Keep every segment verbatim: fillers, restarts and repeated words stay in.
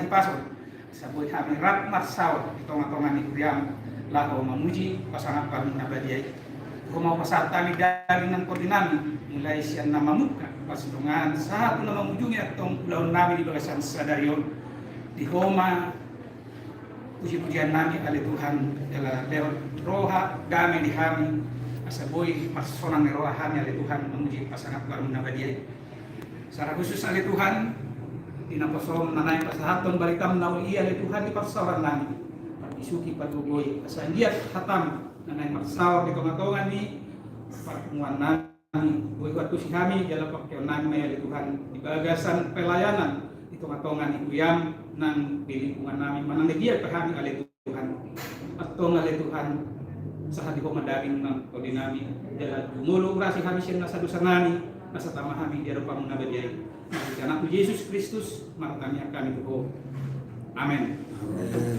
pasu, asa boi hami rap marsaor di tonga-tonga ni huriam, laho mamuji pasangaphon na badia i. Ho ma hupasahat hami daging nang tondi nami, mulai sian na mamungka, pas dongan sahat tu na mangujungi antong ulaon nami di bagasan sadari on. Di ho ma puji-pujian nami ale Tuhan, jala lehon roha dame di hami, asa boi marsonang ni roha hami ale Tuhan, mamuji pasangaphon na badia i. Secara khusus ale Tuhan, di naposom na naeng pasahathon baritam na uli i ale Tuhan di parsaoran nami. Parbisuhi, pargogoi, asa anggiat hatam na naeng marsaor di tonga-tonga ni parpunguan nami. Boi huantusi hami, jala pangkeon nami ma i ale Tuhan, di bagasan pelayanan di tonga-tonga ni huriam nang di lingkungan nami, manang di dia pe hami ale Tuhan. Antong ale Tuhan, sahat di ho ma daging nang tondi nami, jala jumolo urasi hami sian nasa dosa nami, asa tama hami di adopanmu na badia i. Di Anakmu Jesus Kristus, martangiang hami tu ho. Amen. Amen.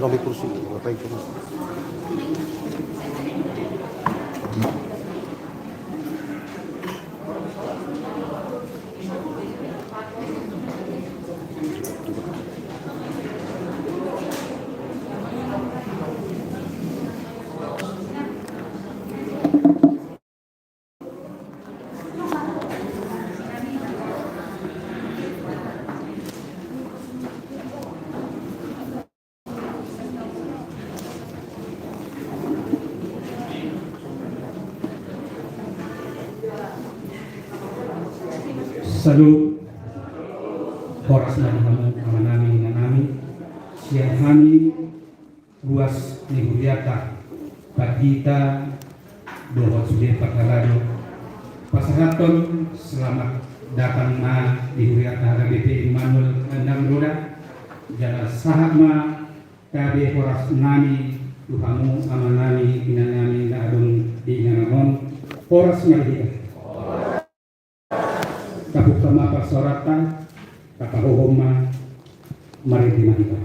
Ada di kursi, ngapain kursi? Salut. Horas ma di hamu amanami, inanami, sian hami ruas ni hurianta, pandita dohot sude parhalado, pasahathon selamat datang ma di hurianta H K B P Immanuel Gandang Roda, jala sahat ma gabe horas nami tu hamu amanami, inanami na adong di inganan on. Horas ma di hita. Tabuka ma parsaoranta, tapahohom ma, marende ma hita.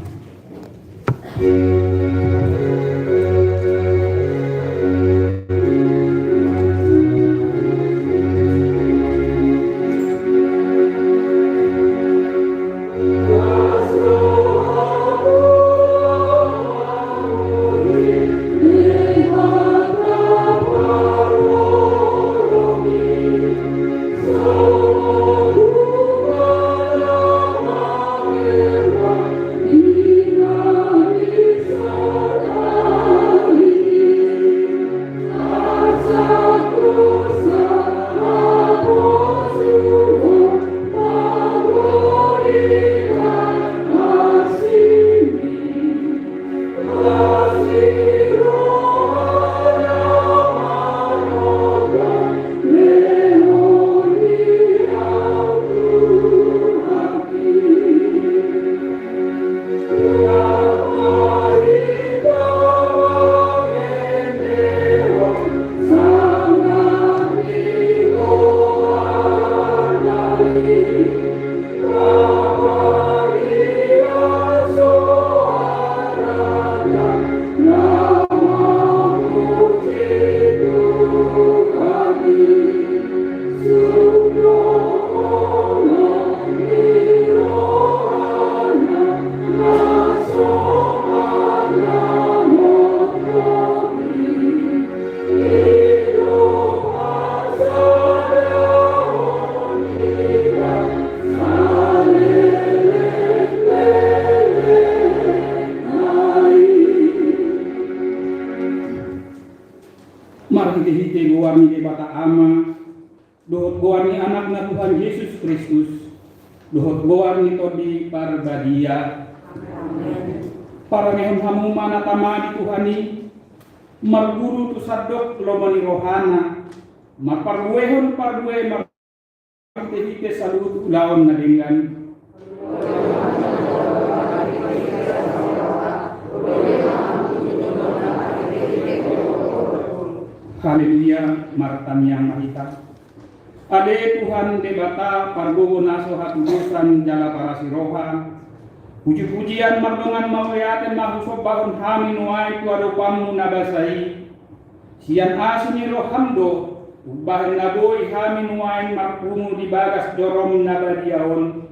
Tuhan Jesus Kristus dohot goar ni Tondi Parbadia. Parangehon hamu ma na tama di Tuhan i, marguru tu sandok lomo ni rohana, marparbuehon parbue mar- Hite-hite saluhut ulaon na denggan. Haleluya, martangiang ma hita. Ale Tuhan Debata, pargogo na so hatudosan jala parasi roha. Puji-pujian mardongan mauliate ma husombahon hami nuaeng tu adopanmu na basa i. Sian asi ni roham do umbahen na boi hami nuaeng marpungu di bagas jorom na badia on.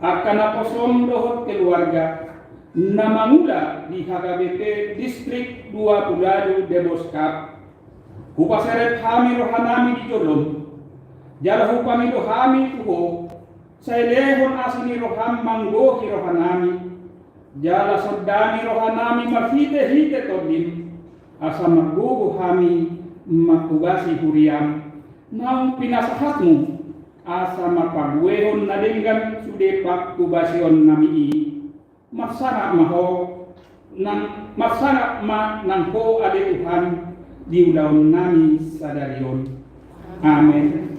Angka naposom dohot keluarga na mangula di H K B P Distrik dua Puluh Alu Deboskap. Hupaserep hami rohanami di jolom. Jala hupangido hami tu Ho, sai lehon asi ni roham manggohi rohanami. Jala sondani rohanami marhite-hite tondim, asa margogo hami mangkobasi huriam, naung pinasahatmu, asa marpabuehon na denggan sude pangkobasionnami i. Marsangap ma Ho, nang, marsangap ma nang Ho ale Tuhan, di ulaonnami sadari on. Amen.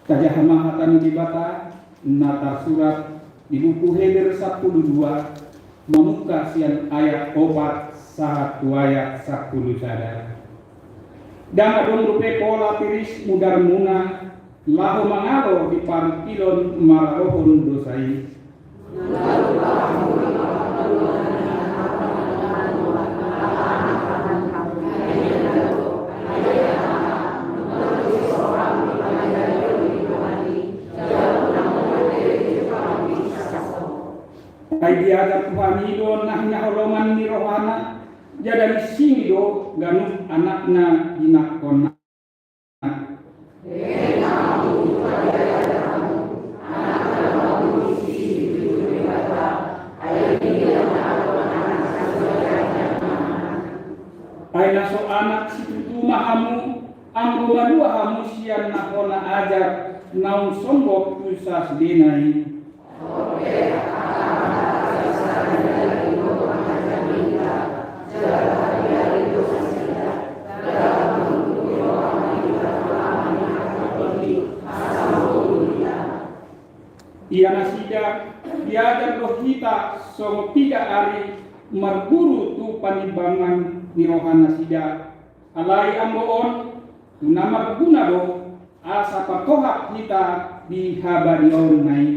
Tajaha ma hata ni Debata na tarsurat di buku Heber sampulu dua, mamungka sian ayat opat sahat tu ayat sampulu sada. Ndang adong dope pola tiris mudarmuna laho mangalo di parungkilon maralohon dosa i. Ai diajar Tuhan i do na hinaholongan ni rohana, jala disingi do ganup anakna di nangkon. Ai na so anak situtu ma hamu, anggo malua hamu sian na hona ajar naung songgop tu sasudena i. Ia nasida diajar do hita songon piga ari marguru tu panimbangan ni rohanasida. Alai anggo on, tu na marguna do, asa partohap hita di habadiaonna i.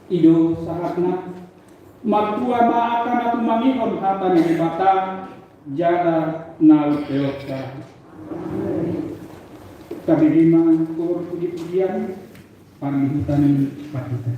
I do sahatna. Martua ma angka na tumangihon hata ni Debata, jala na umpeopsa. Tabege ma goar puji-pujian, parluhutan ni hita.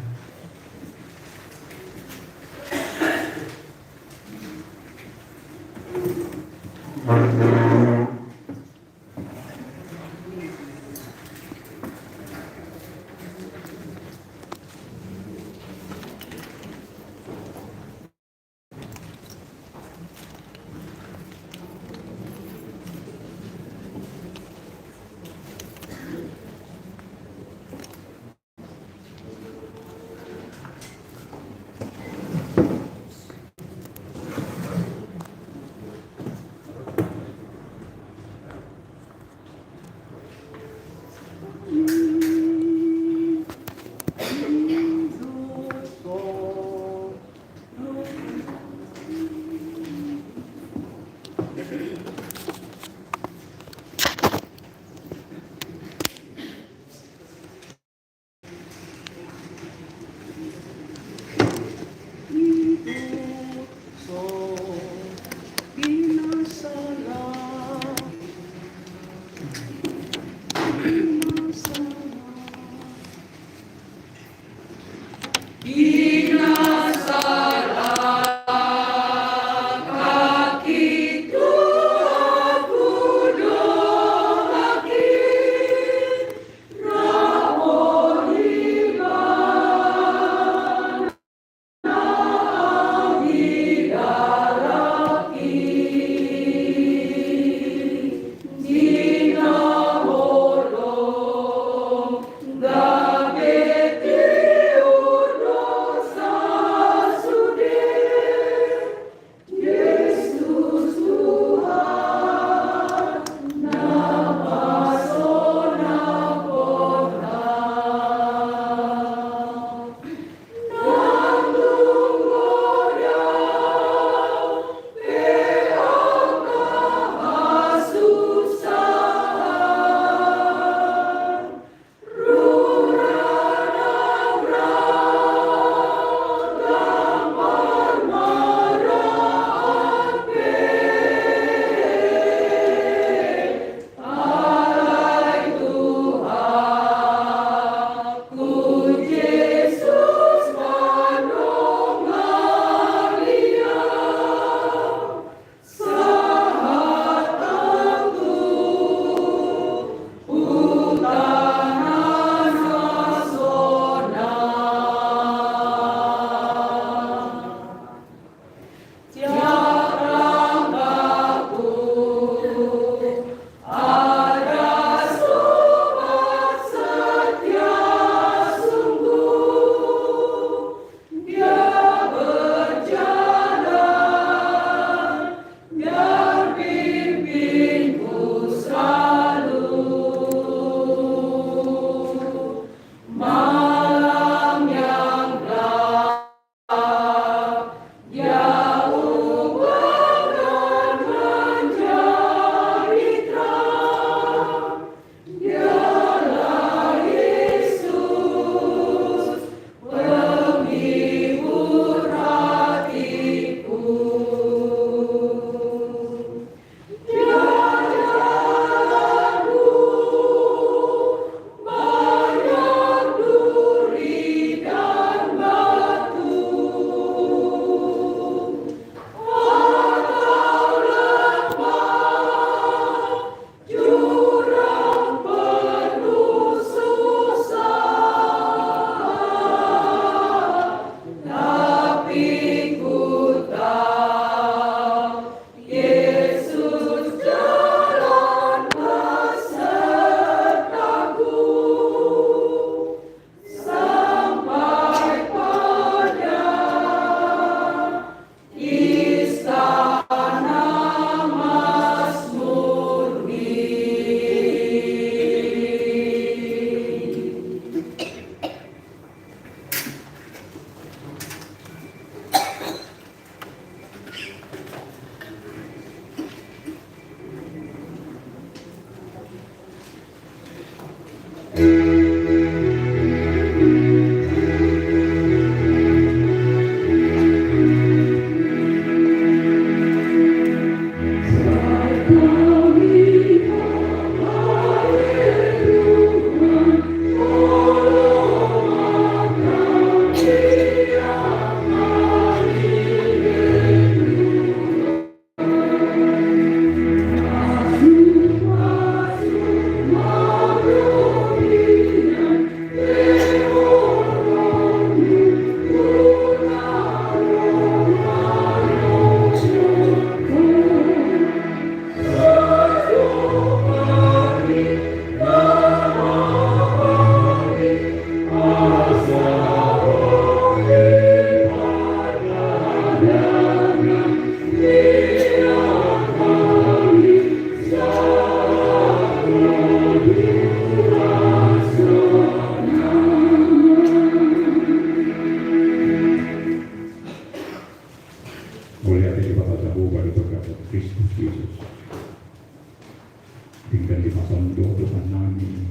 Denggan di pasaM do Tuhannami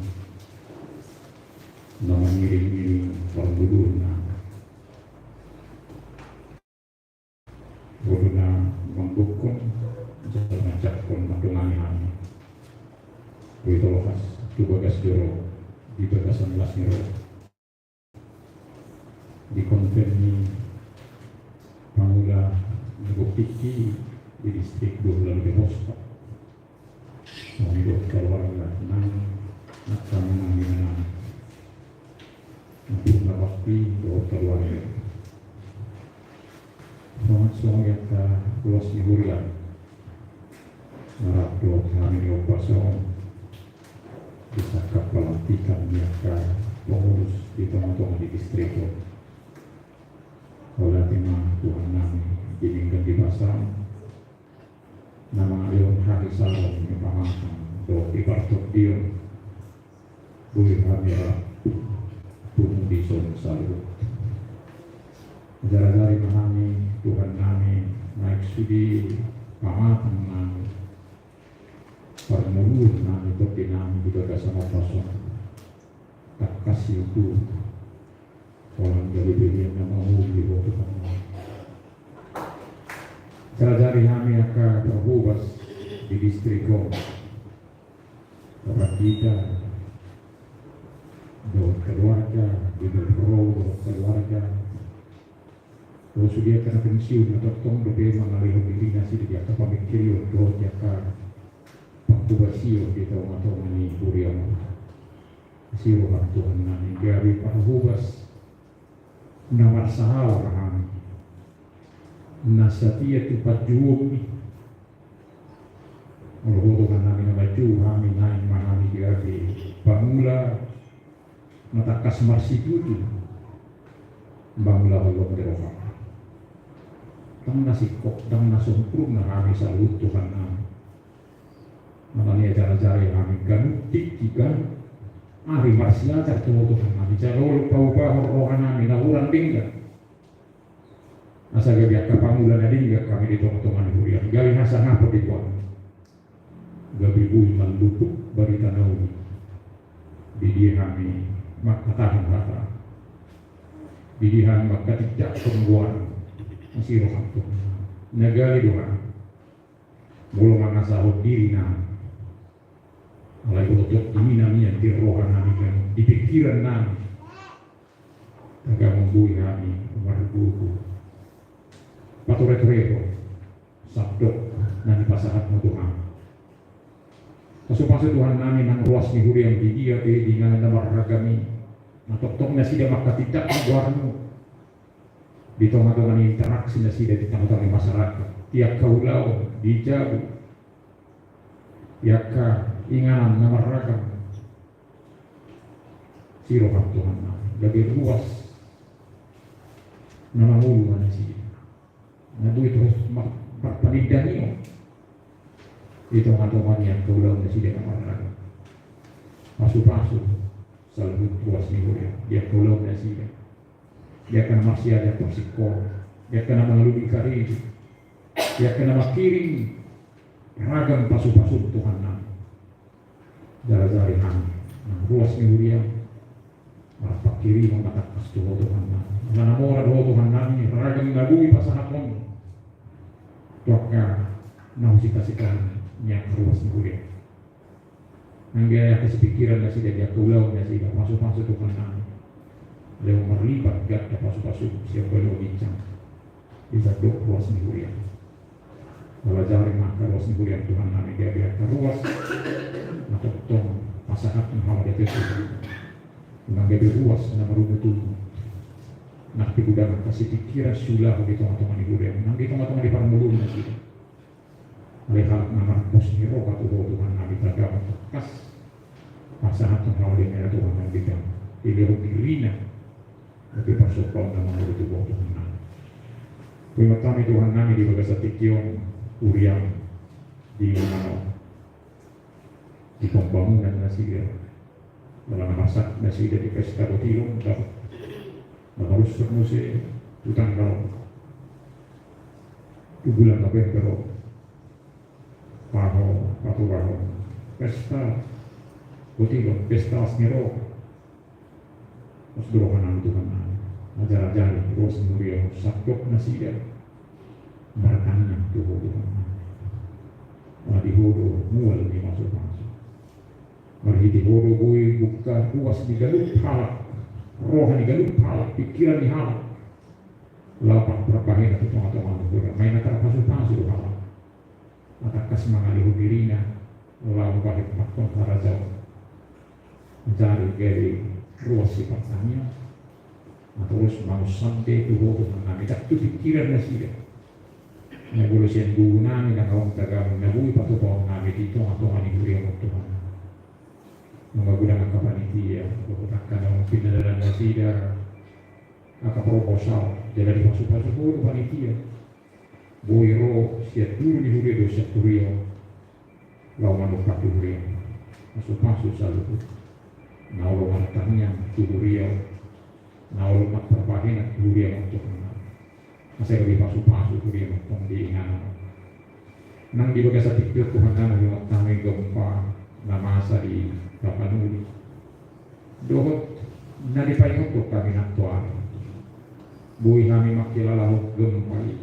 na mangiring-iring parmudurna. Bodo na manggokhon jala manjangkon mandongani hami. Boi tolokas tu bagas joro di bagasan las ni roha. Di konven ni pangula na gok tingki di distrik dua puluh lima Hosta. Songon i dohot keluarga nang angka nang inanami. Nampuna bakti dohot keluarga. Songon, songon i angka ruas ni huria. Na rap dohot hami di ombas on. Di sangkap pelantikan ni angka pengurus di tonga-tonga ni distrik on. Holan i ma Tuhannami di denggan di pasaM. Na mangalehon hahisaron ni pamatang dohot di partondion. Boi hami rap tumundalhon saluhut. Jala ajari ma hami Tuhannami naeng sude pamatangnami, parmudurnami, tondinami di bagasan ombas on. Tangkas i tu holan gabe pilihan na mangolu Ho Tuhan. Jala ajari hami angka parhobas di distrik on. Bapak kita dohot keluarga, di Belro dohot keluarga. Dohot sude angka na pensiun na tongtong dope mangalehon diri nasida di angka pamingkirion dohot di angka panghobasion di tonga-tonga ni huriaM. Asi rohaM Tuhannami gabe parhobas na marsahaor hami, na satia tu panjouonMi. Molo Ho Tuhannami na manjou hami, naeng ma hami gabe pangula na tangkas marsitutu mangulahon lomo ni rohaM. Ndang na singkop, ndang na sempurna hami saluhut Tuhannami. Molo na ajari-ajari hami ganup tingki, ganup ari marsiajar tu Ho Tuhannami, jala olo paubahon rohanami na hurang denggan. Asa gabe angka pangula na denggan hami di tonga-tonga ni huriaM, gabe hasangapon di Tuhan. Gabe boi manluhut barita na uli. Di dia hami mangkatahon hata, di dia hami mangkatindangkon goarMu. Asi rohaM Tuhan. Na gale do hami molo mangasahon dirinami. Alai botohon di hami nian di rohanami, di pingkirannami. Tagamon boi hami margogo patoretore Ho sandok na nipasahatMu tu hami. Pasupasu Tuhannami nang ruas ni huriaM di dia pe di inganan na marragam i, na tongtong nasida mangkatindangkon goarMu di tonga-tonga ni interaksi nasida di tonga-tonga ni masyarakat, di angka ulaon, di jabu, di angka inganan na marragam. Asi rohaM Tuhannami, gabe ruas na mangolu ma nasida, na boi torus ma-, marpanindangion di tonga-tonga ni angka ulaon nasida na marragam. Pasupasu saluhut ruas ni huria di angka ulaon nasida, di angka na marsiajar parsingkola, di angka na mangalului karejo, di angka na mangkirim, ragam pasupasu Tuhannami. Jala ajari hami nang ruas ni huriaM marpangkirimon na tangkas tu Ho Tuhannami. Ala na mora do Ho Tuhannami ragam na boi pasahatkonMu tu angka na husita-sitaon ni angka ruas ni huriaM. Nang angka sipingkiran nasida, di angka ulaon nasida, pasupasu Tuhannami. Lehon marlipat ganda pasupasu sian banua ginjang di sandok ruas ni huriaM. Molo ajari ma angka ruas ni huriaM Tuhannami, gabe angka ruas na tongtong pasahathon hamu di atas. Nang gabe ruas na marungut-ungut, nang pe godang angka sipingkiran siulahon di tonga-tonga ni huriaM, nang di tonga-tonga ni parngoluon nasida. Alai halak na marpos ni roha tu Ho Tuhannami, tagamon tangkas pasahathon hamu di atas Tuhannami, dilehon dirina gabe parsombaon na mangolu tu Ho Tuhannami. Poingot hami Tuhannami di bagasan tingki on huriaM di inganan on, di pambangunan nasida. Molo na marsak nasida di pesta botilon, na marsak muse tu tanggal, tu bulan November on. Pesta, botima, pesta las ni roha. Pos do roha nami Tuhan nami. Ajar-ajari ruas ni huria sandok nasida martangiang tu Ho Tuhan nami. Ala di Ho do mual ni pasupasu. Marhite Ho do boi buka ruas ni ganup halak, roha ni ganup halak, pikiran ni halak. Laho parpahena tu tonga-tonga ni huria. Maina tarpasupasu do halak. Tangkas mangalehon dirina laho mambahen harajaon. Jadi gabe ruas ni partangiangan. Torus mangusande tu Ho Tuhan nami, ndang tu pikiran nasida. Na molo sian gogo nami ndang adong tagamon na boi patupaon nami di tonga-tonga ni huriaM on Tuhan. Nunga godang angka panitia, dohot angka na pinadalan nasida, angka proposal, jala dipasupasu Ho do panitia. Boi ro sian duru ni huria dohot sian huria, laho manopang tu huria. Pasupasu saluhut na olo martangiang tu huria, na olo marpahena tu huria, untuk asa gabe pasupasu huria ma tong di inganan. Nang di bagasan tingki on Tuhan nami, huingot hami gempa na masa di Tapanuli dohot na dipaingot hami nantoari. Boi hami mangkilalahon gempa i.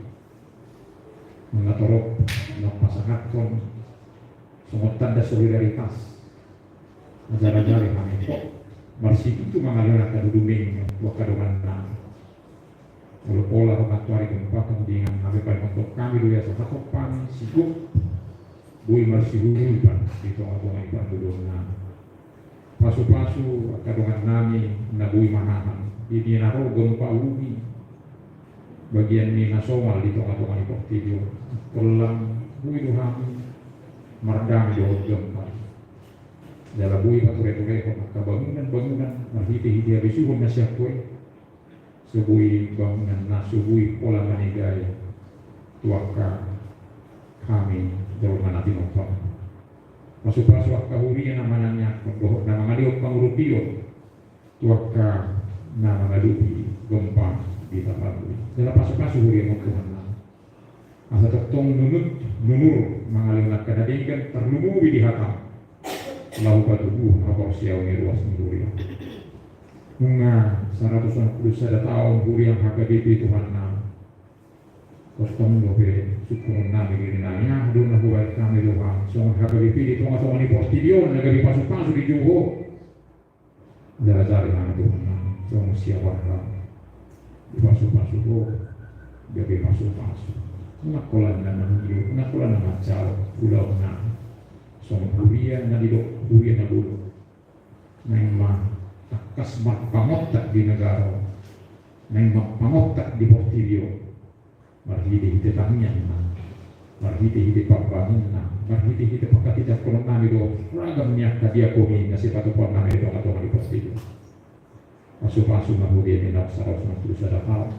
Nunga torop na pasahathon songon tanda solidaritas. Ajar-ajari hami, marsitutu mangalehon angka dudu meme tu angka dongan nami. Molo pola ro nantoari gempa, tong di inganan nami, paingothon hami do i asa hatop hami sigop boi marsihuhupan di tonga-tonga ni parngoluon nami. Pasupasu angka dongan nami na boi manahan di na ro gempa ulu i, bagian ni na somal di tonga-tonga ni portibi on. Holan boi do hami mardame dohot gempa i. Jala boi pature-turehon angka bangunan-bangunan marhite-hite habisuhon na sian Ho i. So boi bangunan na so boi pola manegai tu angka hami jolma na tinompang. Pasupasu angka huria na manangianghon dohot na mangalehon pangurupion tu angka na mangadopi gempa di Tapanuli. Jala pasupasu huriaM on Tuhan nami. Asa tongtong nunut nunur mangalehon angka na denggan, tarlumobi di hataM, laho patuduhon haporseaon ni ruas ni huria. Nunga saratus onom pulu sada taon huriaM H K B P Tuhan nami. Pos tong dope sungkunon nami diri nami, aha do na hubahen hami Tuhan, songon H K B P di tonga-tonga ni portibi on na gabe pasupasu dijou Ho. Ajar-ajari hami Tuhan nami, songon siabar hami. Dipasupasu Ho, gabe pasupasu. Unang holan na mangido, unang holan na manjalo ulaon nami. Songon huria na didok huria na bolon. Naeng ma tangkas marpangontak di negara on. Naeng ma pangontak di portibi on. Marhite-hite tangiang nami, marhite-hite parbangun nami, marhite-hite pangkatindanghonon nami dohot ragam ni angka diakon i na sipatupaon nami di tonga-tonga ni portibi on. Pasupasu ma huria nami na saratus onom pulu sada taon.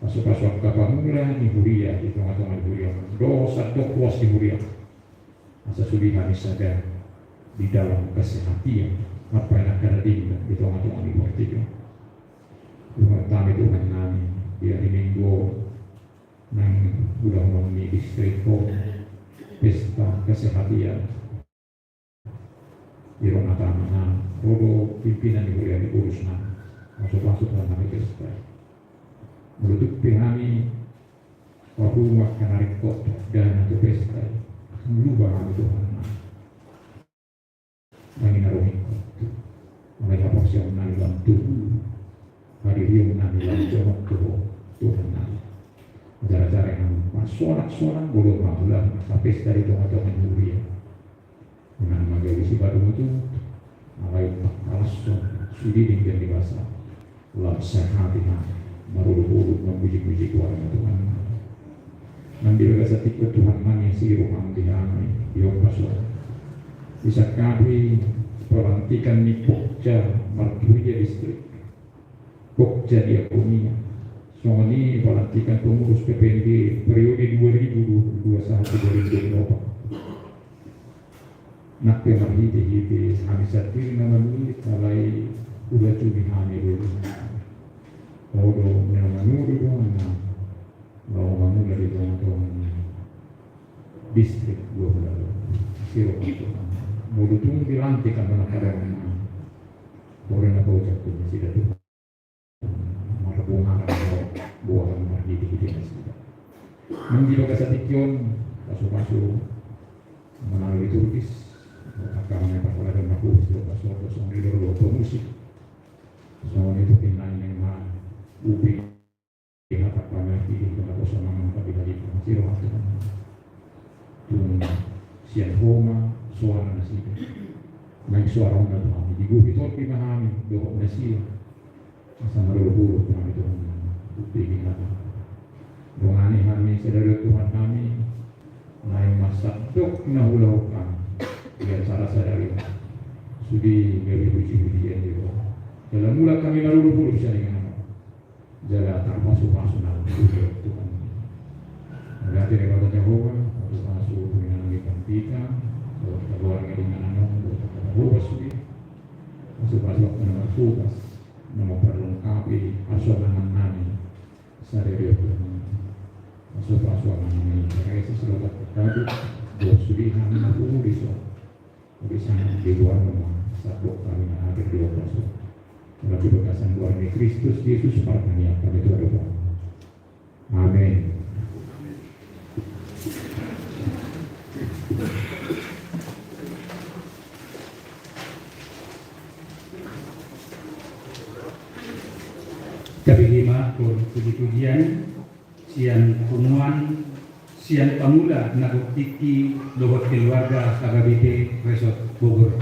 Pasupasu angka pangula ni huria di tonga-tonga ni huria on, dohot sandok ruas ni huria. Asa sude hami sada di dalam kesehatan, apa yang akan ada di tonga-tonga ni portibi on. Tuhan kami, Tuhan nami, di ari Minggu naeng ulahonon ni distrik on pesta kesehatan. Di ruang acara na ro do pimpinan ni huria, di pengurus nami. Pasupasu Tuhan nami pesta i. Molo tung pe hami parumaen na ringkot dana tu pesta i, lupa hami Tuhan nami. Nami na ro ringkot, alai haporseaon nami lam tubu, hadirion nami lam jonok tu Ho Tuhan nami. Ajar-ajari hami, marsonak-sonak molo mamulan angka pesta di tonga-tonga ni huria. Unang ma gabe sipatuntu-tuntu, alai tangkas sude denggan ni basa. Lam sehati hami marolop-olop mamuji-muji goar ni Tuhan. Nang di bagasan tingki on Tuhan nami, asi rohaM di hami, diompas Ho. Disangkapi pelantikan ni Pokja Marturia Distrik, Pokja Diakonia, songon i pelantikan pengurus P P N D periode dua ribu dua puluh dua sampai dua ribu dua puluh empat. Nang pe marhite-hite hami sandiri na manuit, alai hurajumi hami do i. Ho do na manuri do na laho mangula di tonga-tonga ni distrik dua puluh dua. Molo tung dilantik angka na padangan, boru na paujak tu nasida tu marbunga do boha mardidik di nasida. Nang di bagasan tingki on, pasu-pasu manang liturgis, angka na pasu-pasu na pasu-pasu songon i do pamusik. Songon i tu pinangi nang ma upi. Di hata pamerti di hita bosona mangkali bagi pangasiroha Tuhan. Tung sian Ho ma soara nasida. Naeng soara on ma tu hami, digohi tondi ma hami dohot nasida. Asa marolopolop hami Tuhan. Bukti di hata. Dongani hami sadari on Tuhan hami. Naeng ma sandok na hulahon hami. Di acara sadari on. Sude gabe puji-pujian di Ho. Jala mulak hami marolopolop sian inganan on. Jala tarpasu-pasu nang sude Tuhan. Mauliate Debata Jahowa, pasu-pasu panginanon ni pandita, dohot keluarga di inganan on, dohot angka na hobas sude. Pasu-pasu angka na marhobas, na mamparlengkapi hasonangan nami sadari on Tuhan. Pasu-pasu angka na nami, pareses dohot angka na hobas, dohot sude hami na pungu dison. Uli sangat di luar rumah, sabok kami na hadir di opas. Dalam di bagasan goar ni Kristus Yesus, martangiang hami tu Debata. Amin. Tabereng ma puji-pujian sian punguan, sian pangula na gok tingki dohot keluarga H K B P Resort Bogor.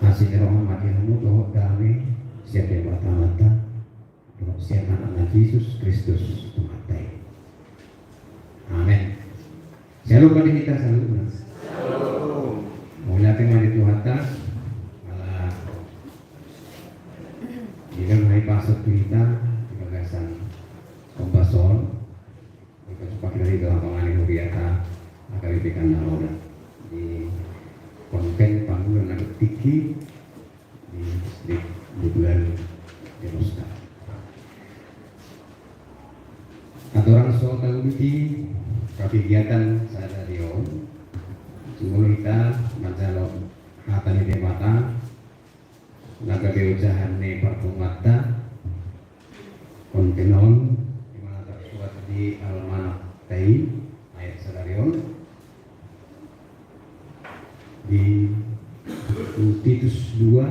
Asi ni roha ma di hamu dohot dame sian Debata Amanta dohot sian Anakna Jesus Kristus Tuhanta i. Amen. Syalom ma di hita saluhutna. Mauliate ma di Tuhanta ala dilehon hita pasu tu hita di bagasan ombas on. Hita pasu di tengah-tengah ni huriata H K B P Kandang Roda di konten pangula na bertiki di distrik Butuan, Deli Serdang. Andorang so tauduti parkegiatan sadari on, jumolo hita manjalo hata ni Debata na gabe ojahan ni parpunguanta. Konten on ima na tarsurat di almanak ta i, ayat sadari on di Titus dua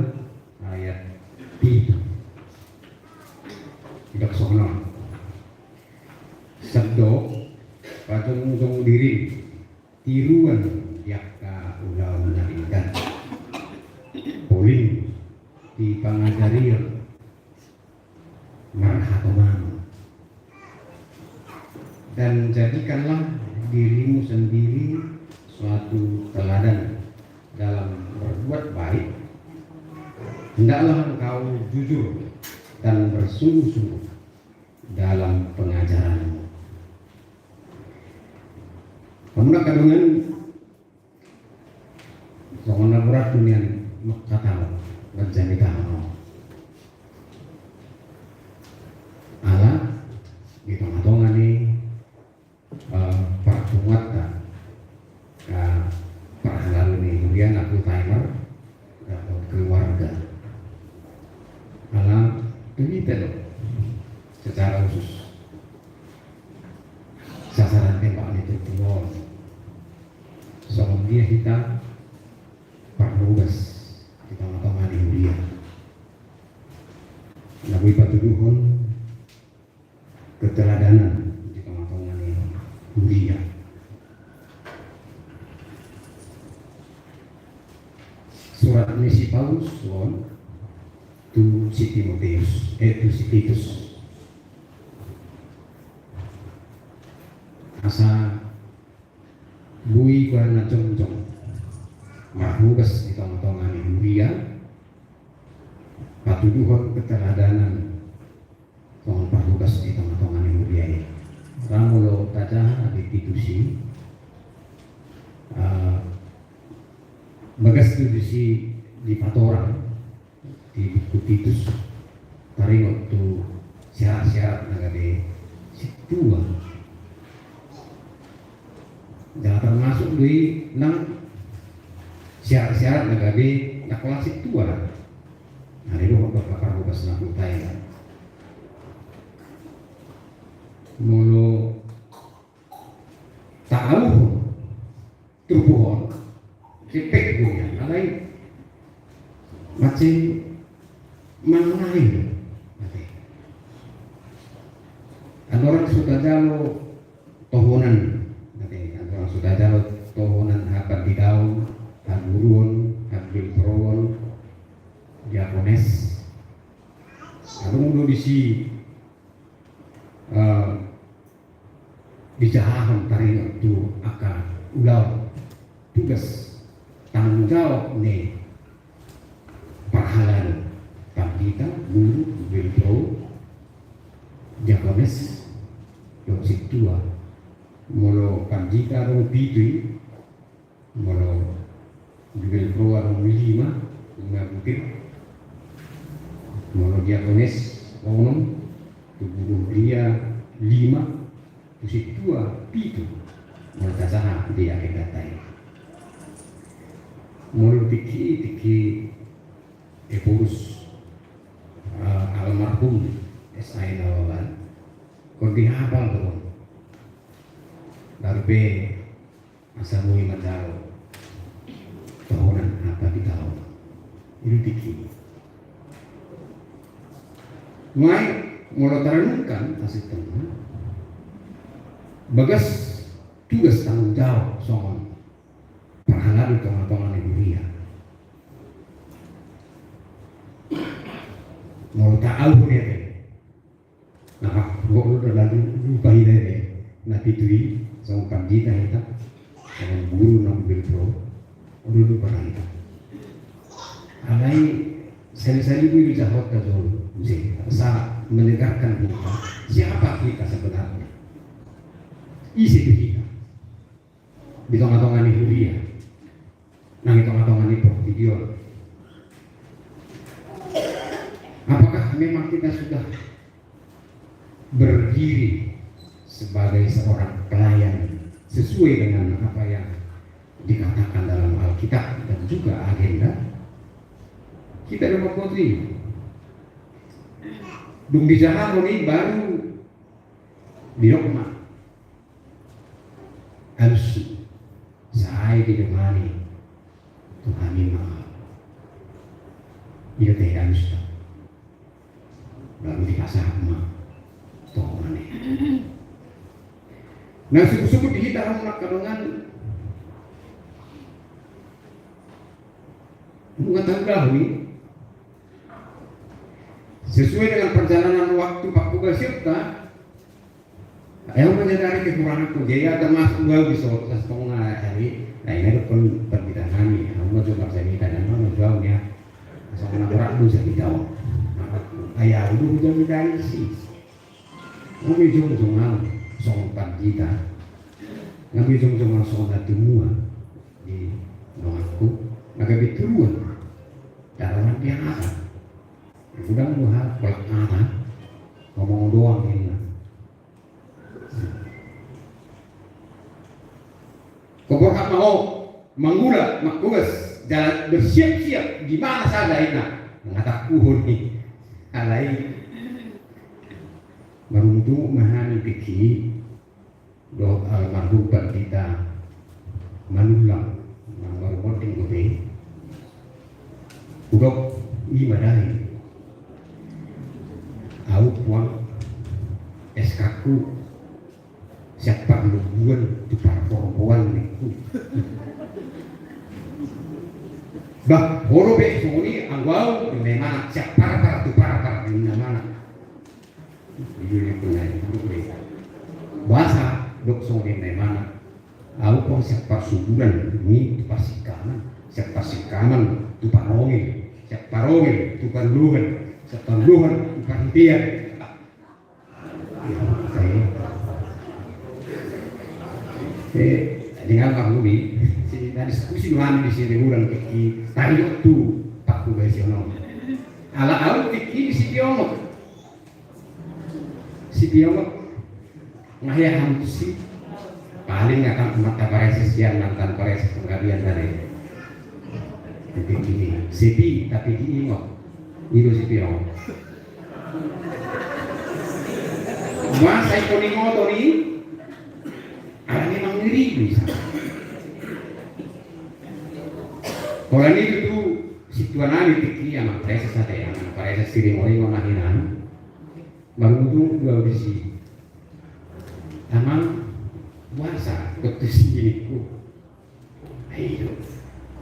ayat pitu. Didok songon on: Sandok pajongjong dirim, tiruan di angka ulaon na denggan, poling di pangajarion marhatomanon. Dan jadikanlah dirimu sendiri suatu teladan dalam berbuat baik. Hendaklah engkau jujur dan bersungguh-sungguh dalam pengajaranmu. Hamu angka dongan, songon na borat do nian manghatahon, manjamitahon on. Ala di tonga-tonga ni, eh, parpunguanta, eh, parhalado ni huria na full timer, dohot keluarga. Ala tu hita do secara khusus sasaran tembak ni turpuk on. Songon dia hita parhobas di tonga-tonga ni huria. Na boi patuduhon keteladanan di tonga-tonga ni huria. Surat ni si Paulus on tu si Timoteus, eh, tu si Titus. Asa boi hita na jongjong marhobas di tonga-tonga ni huria, patuduhon keteladanan songon parhobas di tonga-tonga ni huria i. Ra molo tajaha di Titus i, eh, bagas tu disi dipatorang di buku Titus, taringot tu syarat-syarat na gabe sintua. Jala termasuk do i nang syarat-syarat na gabe ndang holan sintua. Nah, i do hot parhobas na huta i. Molo taauhon turpuk on, sipek do ia, alai mansai manang nai do. Ate, andorang so tajalo tohonan, ate, andorang so tajalo tohonan hapanditaon, haguruon, habibelproon, diakones, adong do disi, eh, dijahahon taringot tu angka ulaon, tugas, tanggung jawab ni parhalado, pandita, guru, habibelpro, diakones, dohot sintua. Molo pandita adong pitu i, molo habibelpro adong lima, lima butir. Molo diakones onom, tu guru huria lima, tu sintua pitu. Molo tajaha di agendanta i. Molo tingki, tingki Ephorus, eh, almarhum S A I Nababan, ingkon dihapal do on. Baru pe asa boi manjalo tohonan hapanditaon. I do tingki. Nunga i, molo tarenungkan asintongna, bagas tugas tanggung jawab songon parhalado di tonga-tonga ni huria. Molo taauhon i, ate, na, gok do, lalu lupa hita, ate, na pitu i, songon pandita hita, songon guru, na habibelpro, olo, lupa hita. Alai sali-sali boi dijahahonta jolo, muse, asa menegakkan hita. Siapa kita sebenarnya? Ise do hita di tonga-tonga ni huria, nang di tonga-tonga ni portibi on? Apakah memang kita sudah berdiri sebagai seorang pelayan sesuai dengan apa yang dikatakan dalam Alkitab dan juga agenda? Hita do mamboto i. Dung dijahahon i baru didok ma, alus, sai didongani tu hami ma. I do ate alusta. Baru dipasahat ma tohonan i. Na suku-suku di hita, hamu angka dongan, nunga taulahon i. Sesuai dengan perjalanan waktu panghobasionta, ahu menyadari kekuranganku. Jadi, termasuk ahu di Solo, sasintongna ari, na i ma dohonon pandita nami, ahu ma jumar jadi tanda ma jo ahu, ya. Songon na horas do jadi tau. Ai ahu do hujamita i, si. Nga be jongjong ahu songon pandita. Nga be jongjong ahu songon na tumua di donganku. Nga gabe turuan. Daronan di hata. Godang do hata, kolak hata. Ngomong doang ninna. Kok borhat ma ho mangula, manghobas, jala bersiap-siap di mana saja, ninna. Nga tahuhon i. Alai maruntung ma hami tingki dohot almarhum pandita Manullang, nang baru bonding dope. Hudok, i ma da i. Ahu puang S K-ku sian parlobuan tu parporboan ningku. Bah, ho dope songon i, anggo ahu ninna imana, sian parpar tu parpar ninna imana. Boasa didok songon i ninna imana? Ahu puang sian parsuburan ni tu parsikaman, sian parsikaman tu parongil, sian parongil tu parluhan, sian parluhan tu parhitean. Eh, dengan Pak Budi, si, na diskusi do hami di sini, ulang tingki taringot tu partubasion on. Ala ahu tingki di si Piongot. Si Piongot. Nga hea hamu tusi. Paling akan mata parese sian mantan parese penggabian tadi. Tingki i. Sepi, tapi diingot. I do si Piongot. Boasa ingkon ingoton i? Ala memang ngeri bisa. Holan i do tu sintua nami tingki, amang parese sate, amang parese Siringoringo na hinan. Marungutungut do ahu disi. Amang, boasa ingkon tusi ningku. Ai do.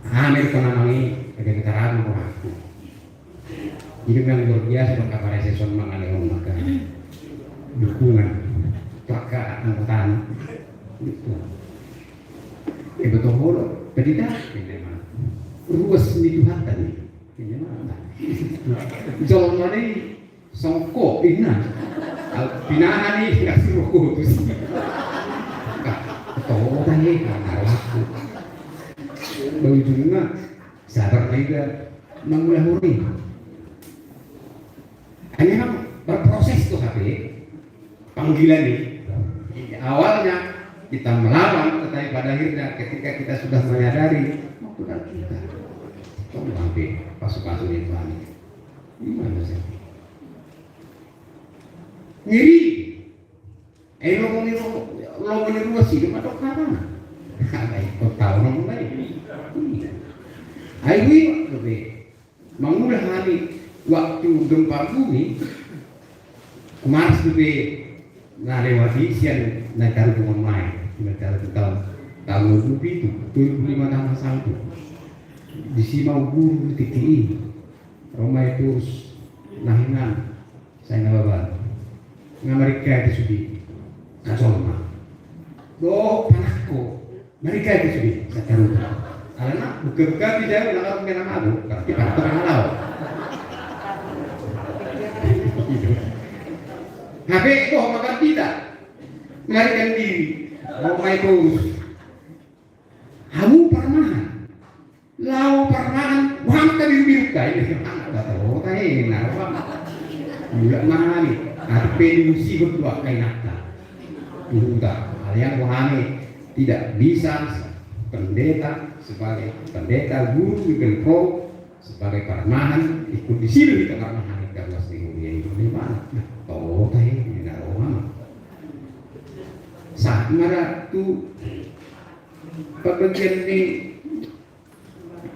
Aha ma ingkon amang i, asa tarang rohangku. I do memang luar biasa do angka parese on mangalehon angka dukungan tu angka anggotana. Gitu. Iboto ho do, pendeta, memang ruas ni Tuhanta do i. Memang. Jolma ni songko, inna. Pinahan i, nggak suruh kutus. Tau tadi, karena aku. Ujungna, sabar ma iba, mangula huri. Hanya memang berproses tu hape panggilan i. Awalnya kita melawan, tetapi pada akhirnya ketika kita sudah menyadari, mau benar kita. Tong hape pasu-pasu ni Tuhan. Gimana sih? Ngeri. Eh, lomo ni ro-, lomo ni ruas i do madok hata. Ai, kota orang mulai. Iya. Ai, wi, dope. Mangula hami waktu gempa bumi, Mars dope na lewat i sian na taruhon mai, na taruhon taon, taon dua puluh pitu, dua puluh lima taon salpu. Disi ma au guru di tingki i. Ro ma i tu na hinan. Sai na baban. Nga marikka i sude. Kacol ma. Dohot panahko. Marikka i sude. Satarupa. Alana buka-buka di jauh na kamu kena mabuk. Berarti panahko na laut. Hape dohot makan kita. Marikka diri. Mau mai terus. Hamu parmahan. Laho parmahan, boha ma angka biru-biru, tai, anak bato, tai, na roha. Mulak ma hami, ate pe diusihon tu angka inanta. Di huta, alai anggo hami tidak bisa pendeta, sebagai pendeta, guru, di Belko, sebagai parmahan, ikut di sini kita parmahan, kita ruas di huria itu di mana? Nah, to, tai, na roha. Saat mana tu pembagian ni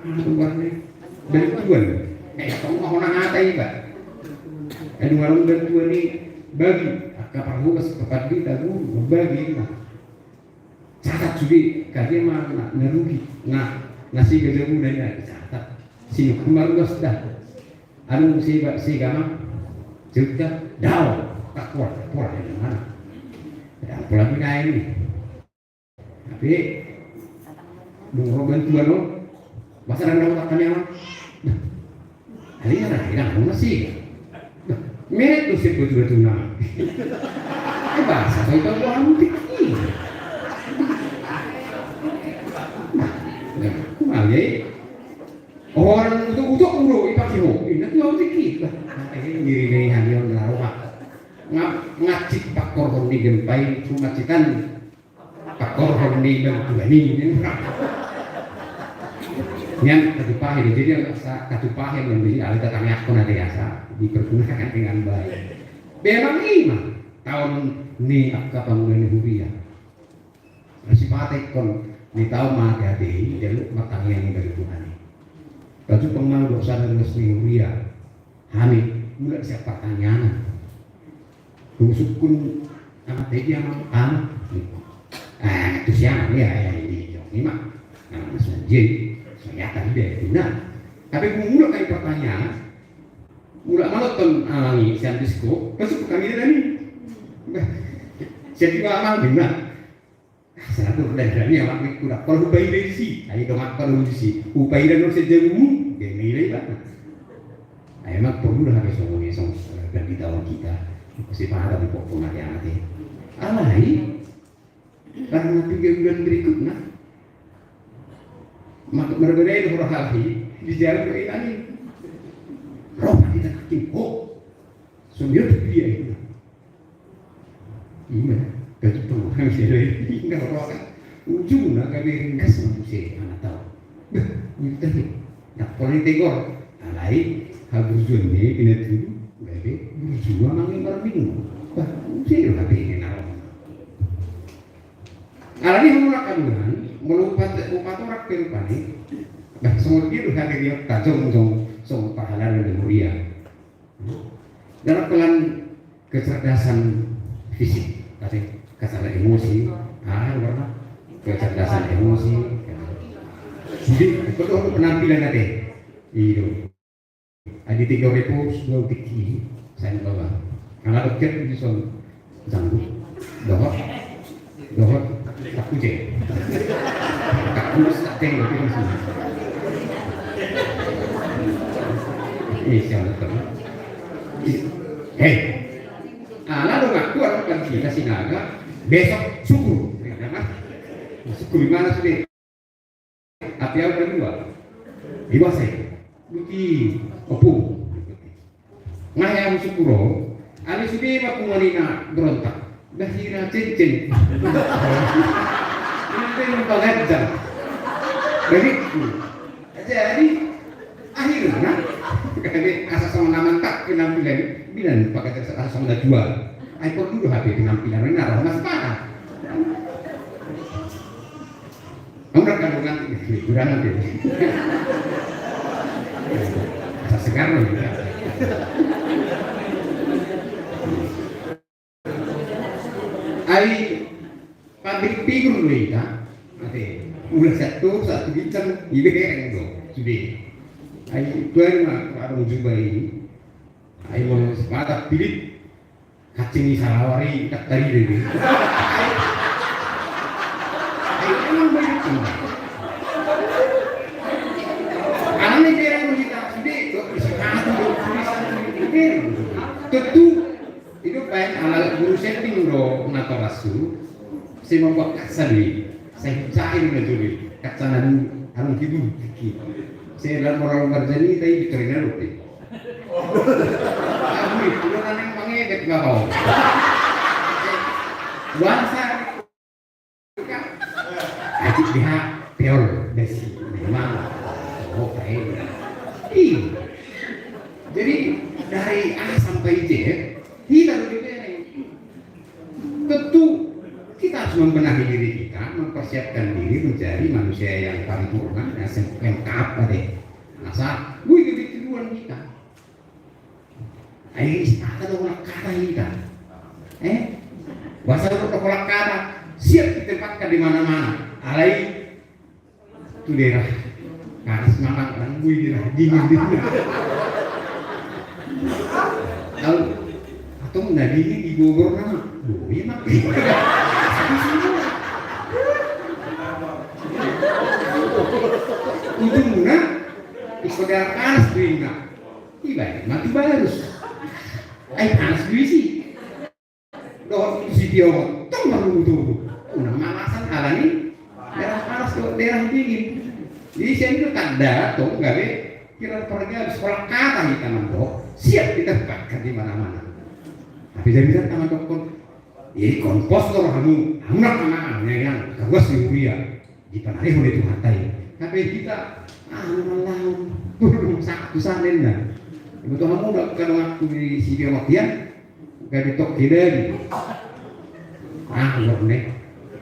Anu, bantuan. Eh, tong ma hona hata iba. Anu, nunga adong bantuan i bagi angka parhogas, angka pandita, guru, bagi i ma. Catat sude, kadia ma na, na rugi, na, na sega jabuna i, na catat. Sinuk tu marugas da. Anu, sega, sega ma. Jauh da. Dao. Tak kuat, tak kuat, ya, mana? Dao, pola binaen i. Tapi dung ro bantuan on, masa dang dapotan hami, amang? Alai na dang, dang masih. Meret do sian batu-batu na. Bahasa sai tahu hami tingki. Nah, kumal ya. Orang utuk-utuk ulo ipake ho. Ina tu hami tingki. Bah, eh, ngiri na i hami on na roha. Nga, ngacit pakorhon ni gempa i, cuma citan. Pakorhon ni bantuan i. Nian katupahi do, jadi asa katupahi do, jadi alai tatangiangkon ate asa dipergunakan dengan baik. Memang i ma taon ni angka pangula ni huria. Sipata ingkon Ni tau ma ate-ate i, jalo martangiang i bagi Tuhan i. Pajumpang ma dohot sada ruas ni huria. Hami, mulak sian partangiangan. Dung sungkun, anak tegi anak, anak. Ah, tu sian, ya, ya, ini, ini, ini, mak. Anak mas manjai, saya tadi deh, benar. Tapi mulak kami partangiangan, mulak manonton, ah, ni, sian disko, pajumpang hami dani. Bah, sian di bawah, benar. Satu dari kami awak ni kuda. Kalau hupaida disi, ai dongan pada disi. Hupaida non sejamu, dia nilai banget. Ai emang perlu lah habis ngomongin song, eh, dan di tahun kita. Pasti paham di pokok mati mati. Alai, karena tiga bulan berikutnya, maka berbeda itu hal hal di jalan ke ini. Roh kita kaki, oh, sumber dia itu. Ima, gaji pengurangan si Rai. Ingat apa kan? Ujungna gabe ringkas manusia, anak tahu. Bah, ini tadi. Nah, pola ni tegor. Alai, haburjuan ni, pinatu. Gabe, burju, amang yang marminggu. Bah, saya gabe ini nawan. Alani hamu na kaduan, molo upat, upat orak pe rupani. Bah, songon dia do hadir dia, tajong, jong, songon pahala dan mulia. Dalam pelan kecerdasan fisik, tapi kecerdasan emosi, ah, warna kecerdasan emosi. Jadi, betul penampilan ate. Iyo. Adi tiga ribu dua puluh tiga, saya lupa. Kalau ada chat di son, sanggup. Dohot. Dohot, tak kucing. Tak kurus, tak tengok, itu sih. Ini siapa tuh? Hei, ala dong aku anak kita Sinaga, besok syukur. Ya, kan? Syukur di mana sudah? Tapi au na dua. Dua se. Buti opo. Nga he au syukur. Ani sude ma pungani na berontak. Dah hira cencen. Ini pagajang. Begitu. Jadi akhirnya kami asa sama naman tak penampilan bilang pakai asa sama dua. Ai perlu dua H P penampilan ini arah mas parah. Ora kan nanti hiburan nanti. Asa segar loh. Ai pabrik pigur loh ita. Ate, udah satu, satu bintang, ibe kereng do, sude. Ai tuan ma warung Juba ini. Ai mau sepatah pilit. Kacing ni salawari tak tadi deh. Ai emang banyak tuh. Karena ini dia yang kita sudah itu bisa mati tuh tulisan ini. Tentu itu baik ala guru setting do natorasu. Saya membuat kasa deh. Sai cair na jolo i, kacana ni anu hidu tiki. Sai lan moral marjani tai bicara na lope. Aku itu lo naneng mangedek gak kau. Bangsa. Aku dia teol desi memang. Oh, kayak. Ih. Jadi dari A sampai Z, kita lebih bereng. Tentu kita harus membenahi diri kita, mempersiapkan diri menjadi manusia yang paripurna, yang sem-, lengkap tadi. Asa, wih, gede tiruan kita. Ayo, istaka do kolak kata kita. Eh? Bahasa do kolak kata, siap ditempatkan di mana-mana. Alai, tu daerah. Nah, semangat, nang bui daerah dingin, dingin. Tahu? Atau na dingin di Bogor nama. Bui mak. Ujungna, iko daerah panas dingin. Iba, mati barus. Ai panas bisi. Dohot si Tio tong marungu tubu. Unang malasan alani daerah panas do daerah dingin. Jadi sian itu tanda tong gabe kira pergi habis sekolah kata kita mandok. Siap kita pakai di mana-mana. Tapi jadi kita tangan dokon. Ini kompos tuh kamu. Anak anak yang yang terus di Uria. Dipanarihon ni Tuhanta i. Hape hita, ah, na mallahon. Satu sa ninna. Iboto hamu do angka donganku di si Tio Martian. Gabe tokki dadi. Ah, ngorne.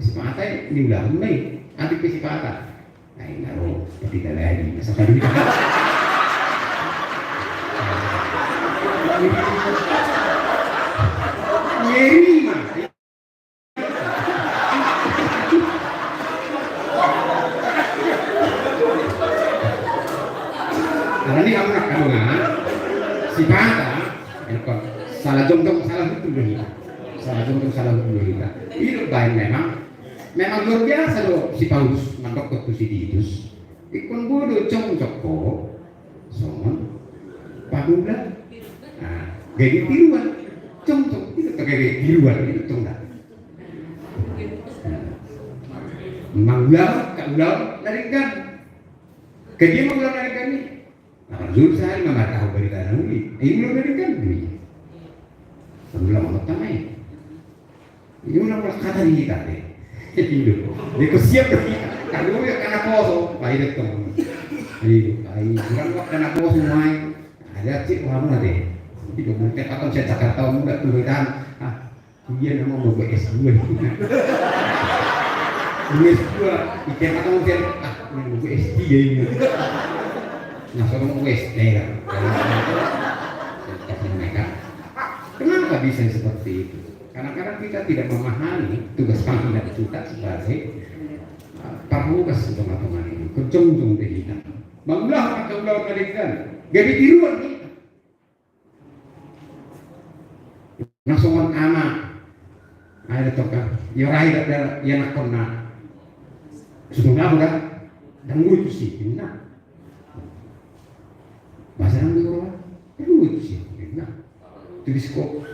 Sipata i niulahon ma i. Atik pe sipata. Ai na ro, tapi dalani masa tadi. Ngeri ma. Karena ini kamu nak kamu nggak? Sipata, salah jongjong salah hukum do hita. Salah jongjong salah hukum do hita. Ini baen memang, memang luar biasa do si Paulus mandok tu si Titus. Ingkon bodo jongjong ho songon pamula. Nah, gabe tiruan. Jongjong, itu gabe tiruan, itu jongjong. Nah. Mangulahon, kaulahon na denggan. Gabe mangulahon na denggan i. Nah, parjolo sahali ma martahon barita na uli. Eh, mangulahon na denggan do i. Mangulahon ma i. Ini ulang ulang kata di kita deh. Ido. Dia kau siap deh. Kalau ya karena poso, baik deh tuh. Ido. Ai, ulang ulang karena poso mai. Ada cik lama deh. Ido, mungkin patang saya Jakarta muda tuh kan. Ah, dia nama mau gue S dua. Gue S dua. Ikan patang saya, ah, ini gue S tiga ini. Nah, sono gue S tiga. Kenapa bisa seperti itu? Kadang-kadang kita tidak memahami tugas panggilan kita sebagai, eh, parhugas di tengah-tengah ini. Kejongjong di kita. Mangulahon angka ulaon na denggan. Gabe tiruan hita. Na songon ama. Ai da toka. Ia rai da, da, ia nakkonna. Sudah ngapa da? Dang lucu sih, nah. Bahasa dang lucu sih, nah. Tulis kok.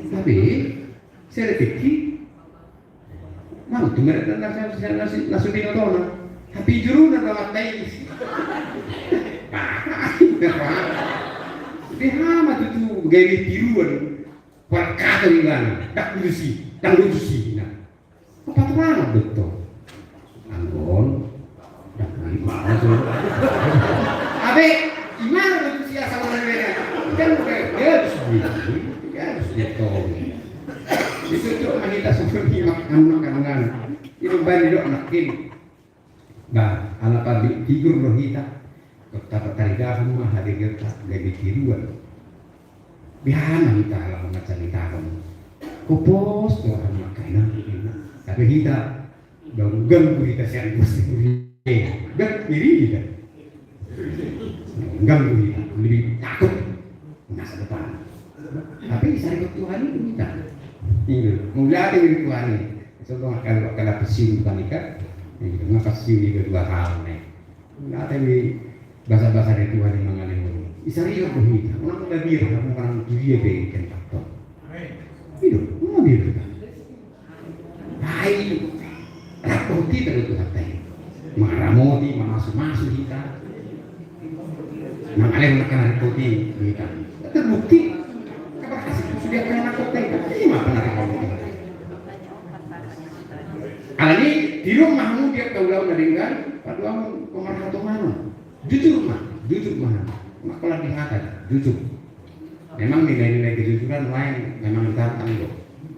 Tapi, saya ada pikir, mau tu mereka nasi, nasi, nasi, nasi bino tona. Tapi juru na dapat tais. Dia sama tu tu gawe tiruan. Perkata di mana? Tak lucu sih, tak lucu sih. Nah. Apa tu mana betul? Anggon. Dah, di mana tu? Abe, di mana tu si asal orang ini? Kan udah, dia harus beli, dia harus dia tahu. Itu tu mah kita seperti mak-, anu makanan. Itu balik dok makin. Ba, ala public figure do hita. Taridahan ma hadirta gabe tiruan. Biasa hita ala mangacaritahon. Kopos do hami mangkainang. Tapi hita, dong ganggu hita sian gusti. Ganggu hita. Ganggu hita. Lebih takut masa depan. Tapi sarigot Tuhan itu hita. Iya. Mauliate di Tuhan ini. Contoh kalau kalau pensiun Tuhan ikan. Iya. Ngapa pensiun itu dua tahun nih? Nggak ada di bahasa-bahasa dari Tuhan yang mengalami. Isari yang berhita, orang lebih orang orang dia pengen faktor. Itu, orang dia kan. Baik. Rap dohot hita do Tuhanta i. Mangaramoti, mamasumasu hita. Mangalehon angka na ringkot i hita. Terbukti. Kabar kasih sudah kena nangkok tadi. Ini mah pernah ringkot. Alani, tiruan ma hamu di angka ulaon na denggan, paduahon pamarhatonganon. Jujur ma, jujur ma. Mak pola di hata, jujur. Memang nilai-nilai kejujuran lain memang ditantang do.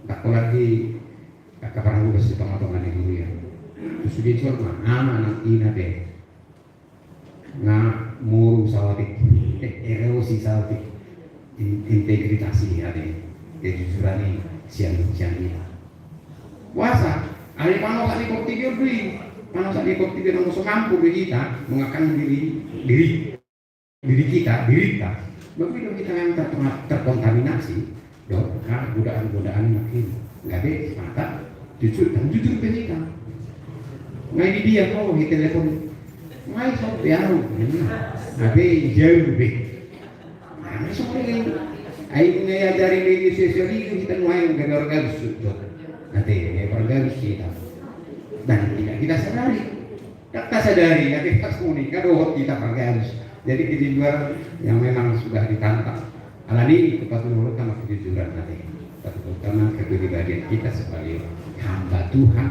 Tak pola di Angka parhugas di tongatonga ni huria. Sude jolma, ama nang ina pe. Nga moru saotik, eh, erosi saotik. In-, integritas i ate. Kejujuran i sian, sian ina. Puasa, ari panosak ni portibi on do i. Panosak ni portibi on, so mampu do hita mengekang diri, diri. Diri kita, diri kita. Begitu kita yang ter-, terkontaminasi, dok, nah, godaan-godaan makin. Gabe, mata, jujur, dan jujur pe hita. Nga di dia, oh, di telepon. Nga so, ya, gabe, jauh be. Nah, so, ini. Ai, nga ajari media sosial itu, kita mulai gabe organ, dok. Nanti, ya, organ kita. Dan tidak kita sadari. Kan tasadari, ya, kita semua nih, kan dohot kita pargaus. Jadi, kejujuran yang memang sudah ditantang. Alani, itu patut menurut sama kejujuran tadi. Patut utama kepribadian kita sebagai hamba Tuhan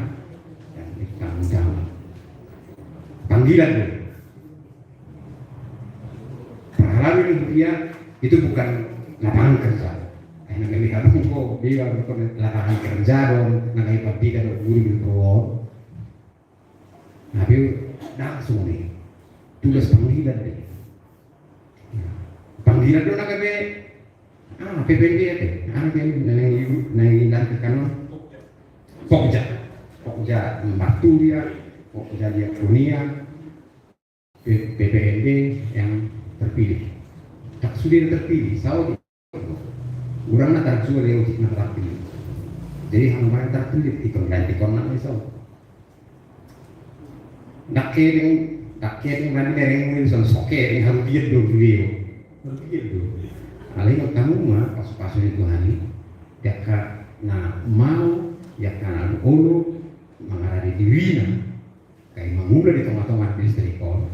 dan bertanggung jawab. Panggilan do. Parhalado ni huria itu bukan lapangan kerja. Eh, na gabe hamu, dia bukan lapangan kerja do, na gabe pabrik do, guru do. Tapi langsung ni tugas panggilan ni. Panggilan do na gabe, ah, P P N D ate. Ah, P P N D na, na, na, na, Pokja. Pokja marturia, Pokja diakonia, P-, P P N D yang terpilih. Tak sudah terpilih, sao di-, orang na tak sudah dia uji na terpilih. Jadi, hang mana terpilih, itu ganti konak ni, sao. Ndang kedeng, ndang kedeng, nanti dereng mungkin son soke, yang harus dia dulu dia. Harus dia dulu. Alai kamu mah, pasu-pasu ni Tuhan i, jaka na mau, jaka na olo, mangarade dirina, kai mangula di tonga-tonga distrik on,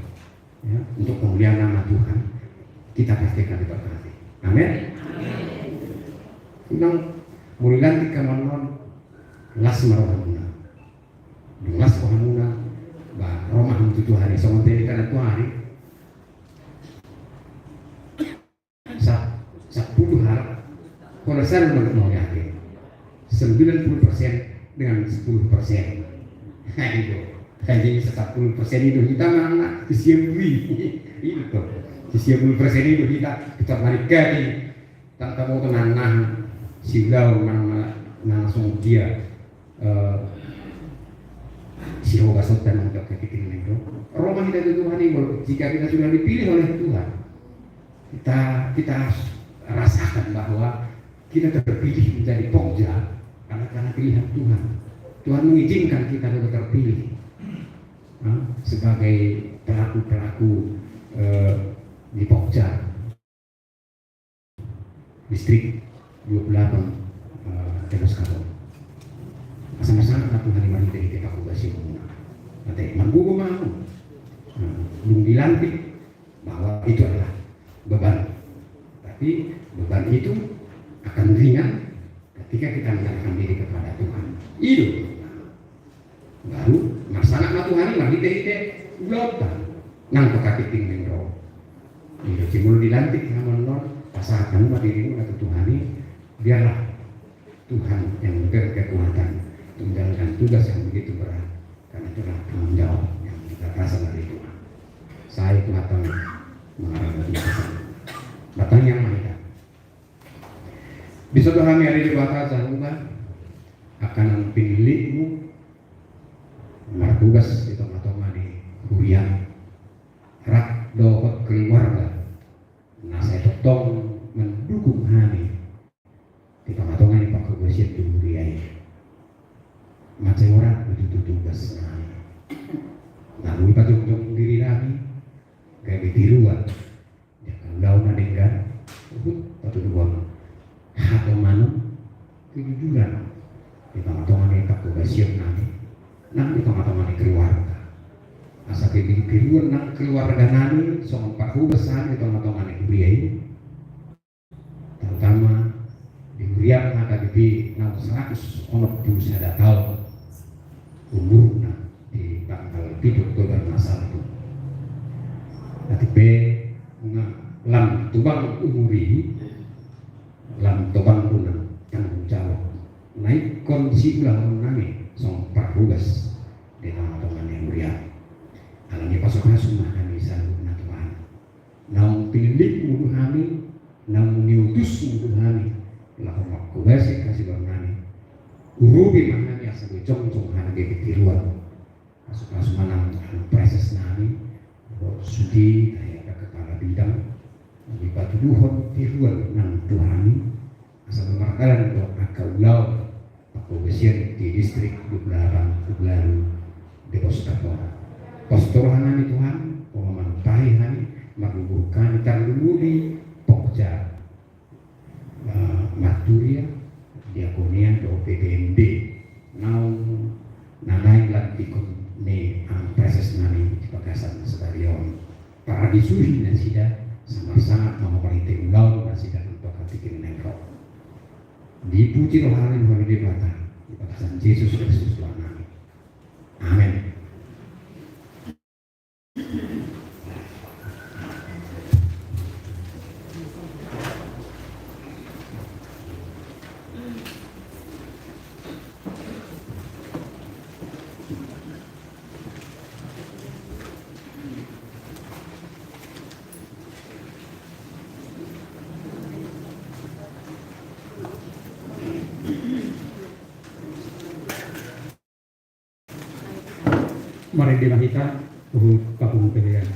ya, untuk kemuliaan nama Tuhan, kita pasti akan diberkati. Amin. Unang, molo dilantik hamu annon, las ma rohamuna. Dung las rohamuna, ba, ro ma hamu tu Tuhan i, songon tadi kan Tuhan i. Sa-, sapuluh hal, kalau saya mau, mau yakin, sembilan puluh persen dengan sepuluh persen. Nah, itu. Jadi, sepuluh persen itu kita mana? Siap beli. Itu. Sepuluh persen itu kita, kita balik lagi. Tangkap moto nang, nang, si Ulau nang, nang, nang songon dia, eh, si Hoga Sotan nang jok kepiting nang do. Ro ma hita tu Tuhan i, jika kita sudah dipilih oleh Tuhan, kita, kita rasakan bahwa kita terpilih menjadi pokja karena, karena pilihan Tuhan. Tuhan mengizinkan kita juga terpilih, eh, sebagai pelaku-pelaku, eh, di pokja. Distrik dua puluh delapan, eh, Tebas Katon. Sama-sama Tuhan yang marhite-hite pakubasion muna. Nanti manggugu mau. Nah, belum dilantik bahwa itu adalah beban. Tapi beban itu akan ringan ketika kita menyerahkan diri kepada Tuhan. Itu. Baru marsangap ma Tuhan i marhite-hite ulaonta nang tu katingting ni ro. Jadi molo dilantik hamu annon, pasahat hamu ma dirimuna tu Tuhan i, biarlah Tuhan yang memberikan kekuatan untuk menjalankan tugas yang begitu berat, karena itulah tanggung jawab yang kita terasa dari Tuhan. Sai Tuhan mengarahkan kita. Bertanya yang mana? Di son do hami, ale Debata Jahowa, angka na pinillitmu martugas di tonga-tonga ni huriam, rap dohot keluarga na sai tongtong mandukung hami di tonga-tonga ni parhobasian di huria i. Mansai horas do tutu tugas nami. Nunga dipajongjong diri nami gabe tiruan di angka ulaon na denggan, huhut patuduhon hatomanon, kejujuran di tonga-tonga ni parhobasian nami, nang di tonga-tonga ni keluarga. Asa gabe tiruan nang keluarga nami songon parhobas nami di tonga-tonga ni huria i. Terutama di huriam H K B P naung saratus onom pulu sada taon umurna di tanggal pitu Oktober na salpu. Atik pe nunga lam tobang umur i, lam tobang do nang tanggung jawab na ingkon siulahon nami songon parhobas di tonga-tonga ni huriam. Alani i pasu-pasu ma hami saluhutna Tuhan. Naung pinillitmu do hami, naung niutusmu do hami laho manghobasi hasibaon nami. Urupi ma hami asa boi jongjong hami gabe tiruan. Pasu-pasu ma nang anu praeses nami, dohot sude tahe angka kepala bidang, na boi patuduhon tiruan nang tu hami, asa mardalan do angka ulaon parhobasian di distrik dua puluh delapan Ubladu, Debos Katon. Pos tu roha nami Tuhan, pola manumpahi hami, margugurhon hami tarlumobi pokja, eh, marturia, diakonia dohot P P M D naung na naeng lantikon ni anu praeses nami di bagasan sadari on. Paradisuhi nasida, sama-sama mangopari te ulaon nasida nang tu katingting ni ro. Dipuji rohana ni Debata di bagasan Jesus Kristus Tuhan nami. Amen. Marende ma hita, huhut kapung pelean.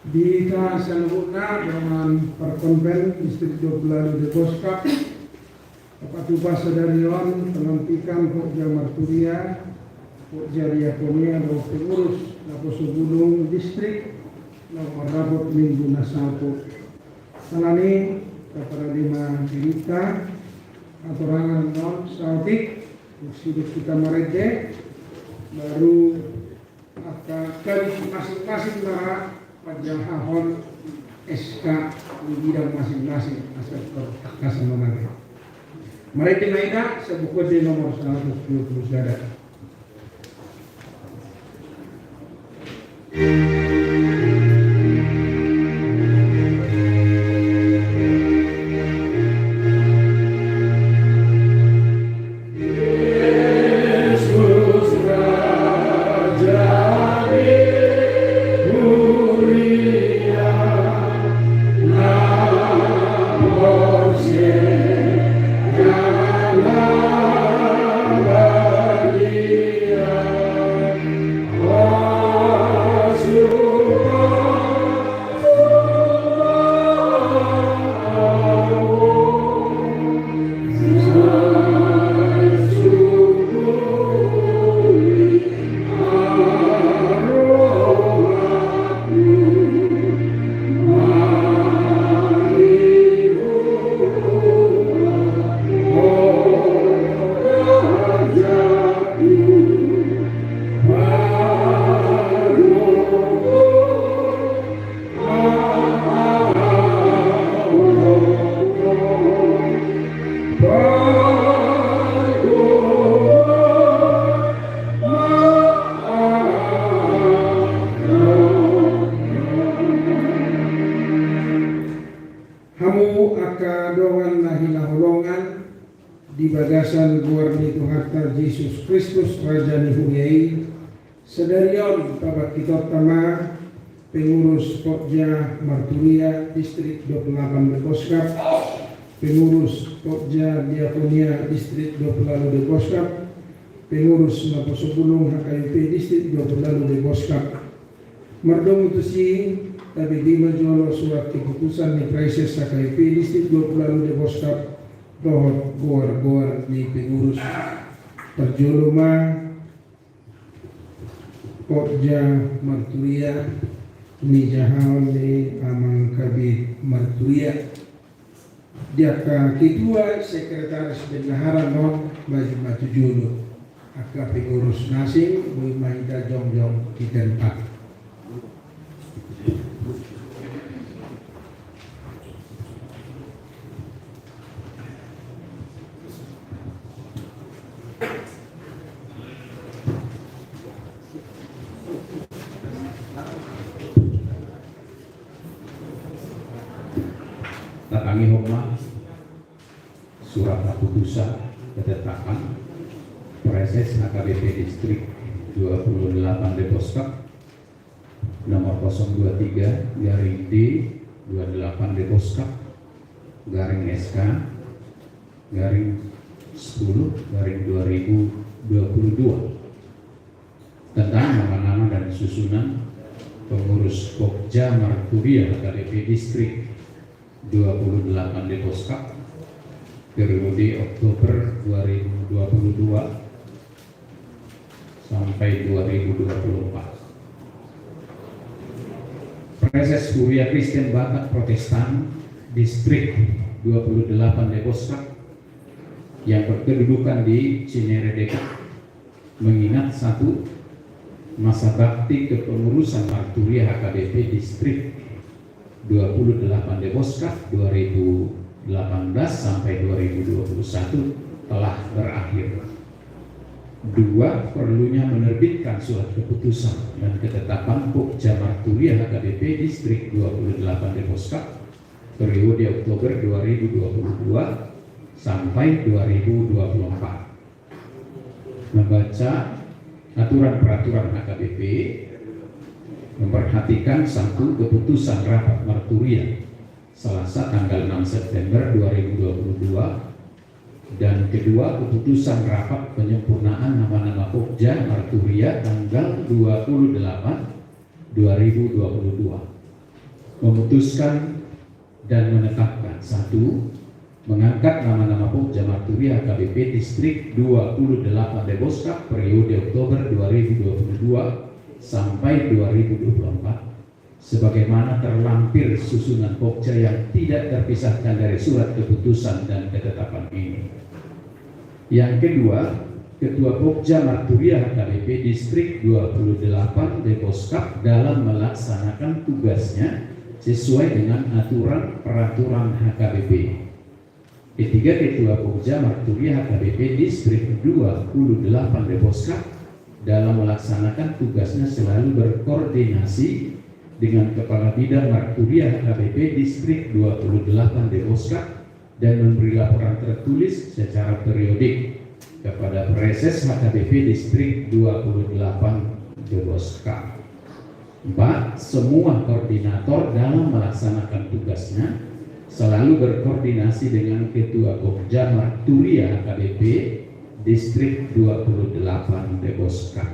Di hita saluhutna, dongan parkonven Distrik dua puluh walu Dengkoska, tapatupa sadari on pelantikan Hotja Marturia, Hotja Diakonia dohot pengurus Naposobulung Distrik, na marrapot Minggu na salpu. Alani i, taparade ma dirinta, hatorangan on saotik, dung sidung hita marende, baru angka gabe masing-masing ma ra manjahahon S K di bidang masing-masing, asa tor tangkas ma marende. Marende ma hita, Buku Ende nomor seratus dua puluh sada. Di bagasan goar ni Tuhanta Jesus Kristus, Raja ni huria i, sadari on pabangkitonta ma pengurus Pokja Marturia Distrik dua puluh delapan Deboskap, pengurus Pokja Diakonia Distrik dua puluh delapan Deboskap, pengurus Naposo Bulung H K B P Distrik dua puluh delapan Deboskap. Mardomu tusi, tabereng ma jolo surat keputusan ni Praeses H K B P Distrik dua puluh delapan Deboskap dohot goar-goar ni pengurus. Parjolo ma Pokja Marturia, ni jahaon ni Amang Kabid Marturia. Di angka ketua, sekretaris, bendahara, non baju matu jolo. Angka pengurus na asing, boi ma hita jongjong di tempat. Tatangihon ma surat keputusan ketetapan Praeses H K B P Distrik dua puluh delapan Deboskap, nomor kosong dua tiga garing D dua puluh delapan Deboskap garing S K garing sepuluh garing dua ribu dua puluh dua, tentang nama-nama dan susunan pengurus Pokja Marturia H K B P Distrik dua puluh delapan Deboskap, periode Oktober dua ribu dua puluh dua sampai dua ribu dua puluh empat. Praeses Huria Kristen Batak Protestan Distrik dua puluh delapan Deboskap yang berkedudukan di Cinere Depok, mengingat satu, masa bakti kepengurusan Marturia H K B P Distrik dua puluh delapan Deboskap dua ribu delapan belas sampai dua ribu dua puluh satu telah berakhir. Dua, perlunya menerbitkan surat keputusan dan ketetapan Pokja Marturia H K B P Distrik dua puluh delapan Deboskap periode Oktober dua ribu dua puluh dua sampai dua ribu dua puluh empat. Membaca aturan peraturan H K B P, memperhatikan satu, keputusan rapat Marturia Selasa tanggal enam September dua ribu dua puluh dua, dan kedua, keputusan rapat penyempurnaan nama-nama Pokja Marturia tanggal dua puluh delapan dua ribu dua puluh dua, memutuskan dan menetapkan, satu, mengangkat nama-nama Pokja Marturia H K B P Distrik dua puluh delapan Deboskap periode Oktober dua ribu dua puluh dua sampai dua ribu dua puluh empat, sebagaimana terlampir susunan Pokja yang tidak terpisahkan dari surat keputusan dan ketetapan ini. Yang kedua, Ketua Pokja Marturia H K B P Distrik dua puluh delapan Deboskap dalam melaksanakan tugasnya sesuai dengan aturan peraturan H K B P. Ketiga, Ketua Pokja Marturia H K B P Distrik dua puluh delapan Deboskap dalam melaksanakan tugasnya selalu berkoordinasi dengan Kepala Bidang Marturia H K B P Distrik dua puluh delapan Deboskap dan memberi laporan tertulis secara periodik kepada Praeses H K B P Distrik dua puluh delapan Deboskap. Empat, semua koordinator dalam melaksanakan tugasnya selalu berkoordinasi dengan Ketua Pokja Marturia H K B P Distrik dua puluh delapan Deboskap.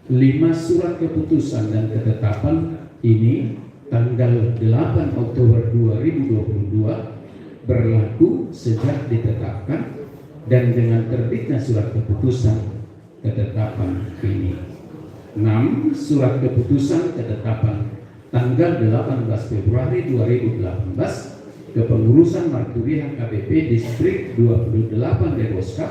Lima, surat keputusan dan ketetapan ini tanggal delapan Oktober dua ribu dua puluh dua berlaku sejak ditetapkan dan dengan terbitnya surat keputusan ketetapan ini. Enam, surat keputusan ketetapan tanggal delapan belas Februari dua ribu delapan belas kepengurusan Marturia H K B P Distrik dua puluh delapan Deboskap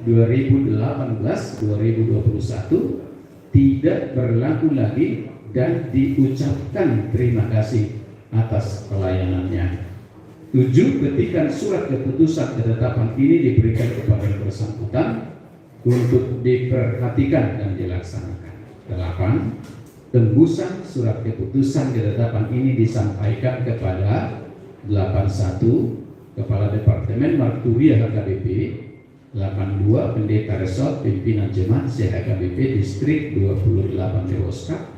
dua ribu delapan belas dua ribu dua puluh satu tidak berlaku lagi dan diucapkan terima kasih atas pelayanannya. Tujuh, petikan surat keputusan ketetapan ini diberikan kepada yang bersangkutan untuk diperhatikan dan dilaksanakan. Delapan, tembusan surat keputusan ketetapan ini disampaikan kepada delapan satu, Kepala Departemen Marturia H K B P, Delapan dua, Pendeta Resort Pimpinan Jemaat se-H K B P Distrik dua puluh delapan Depok Skap.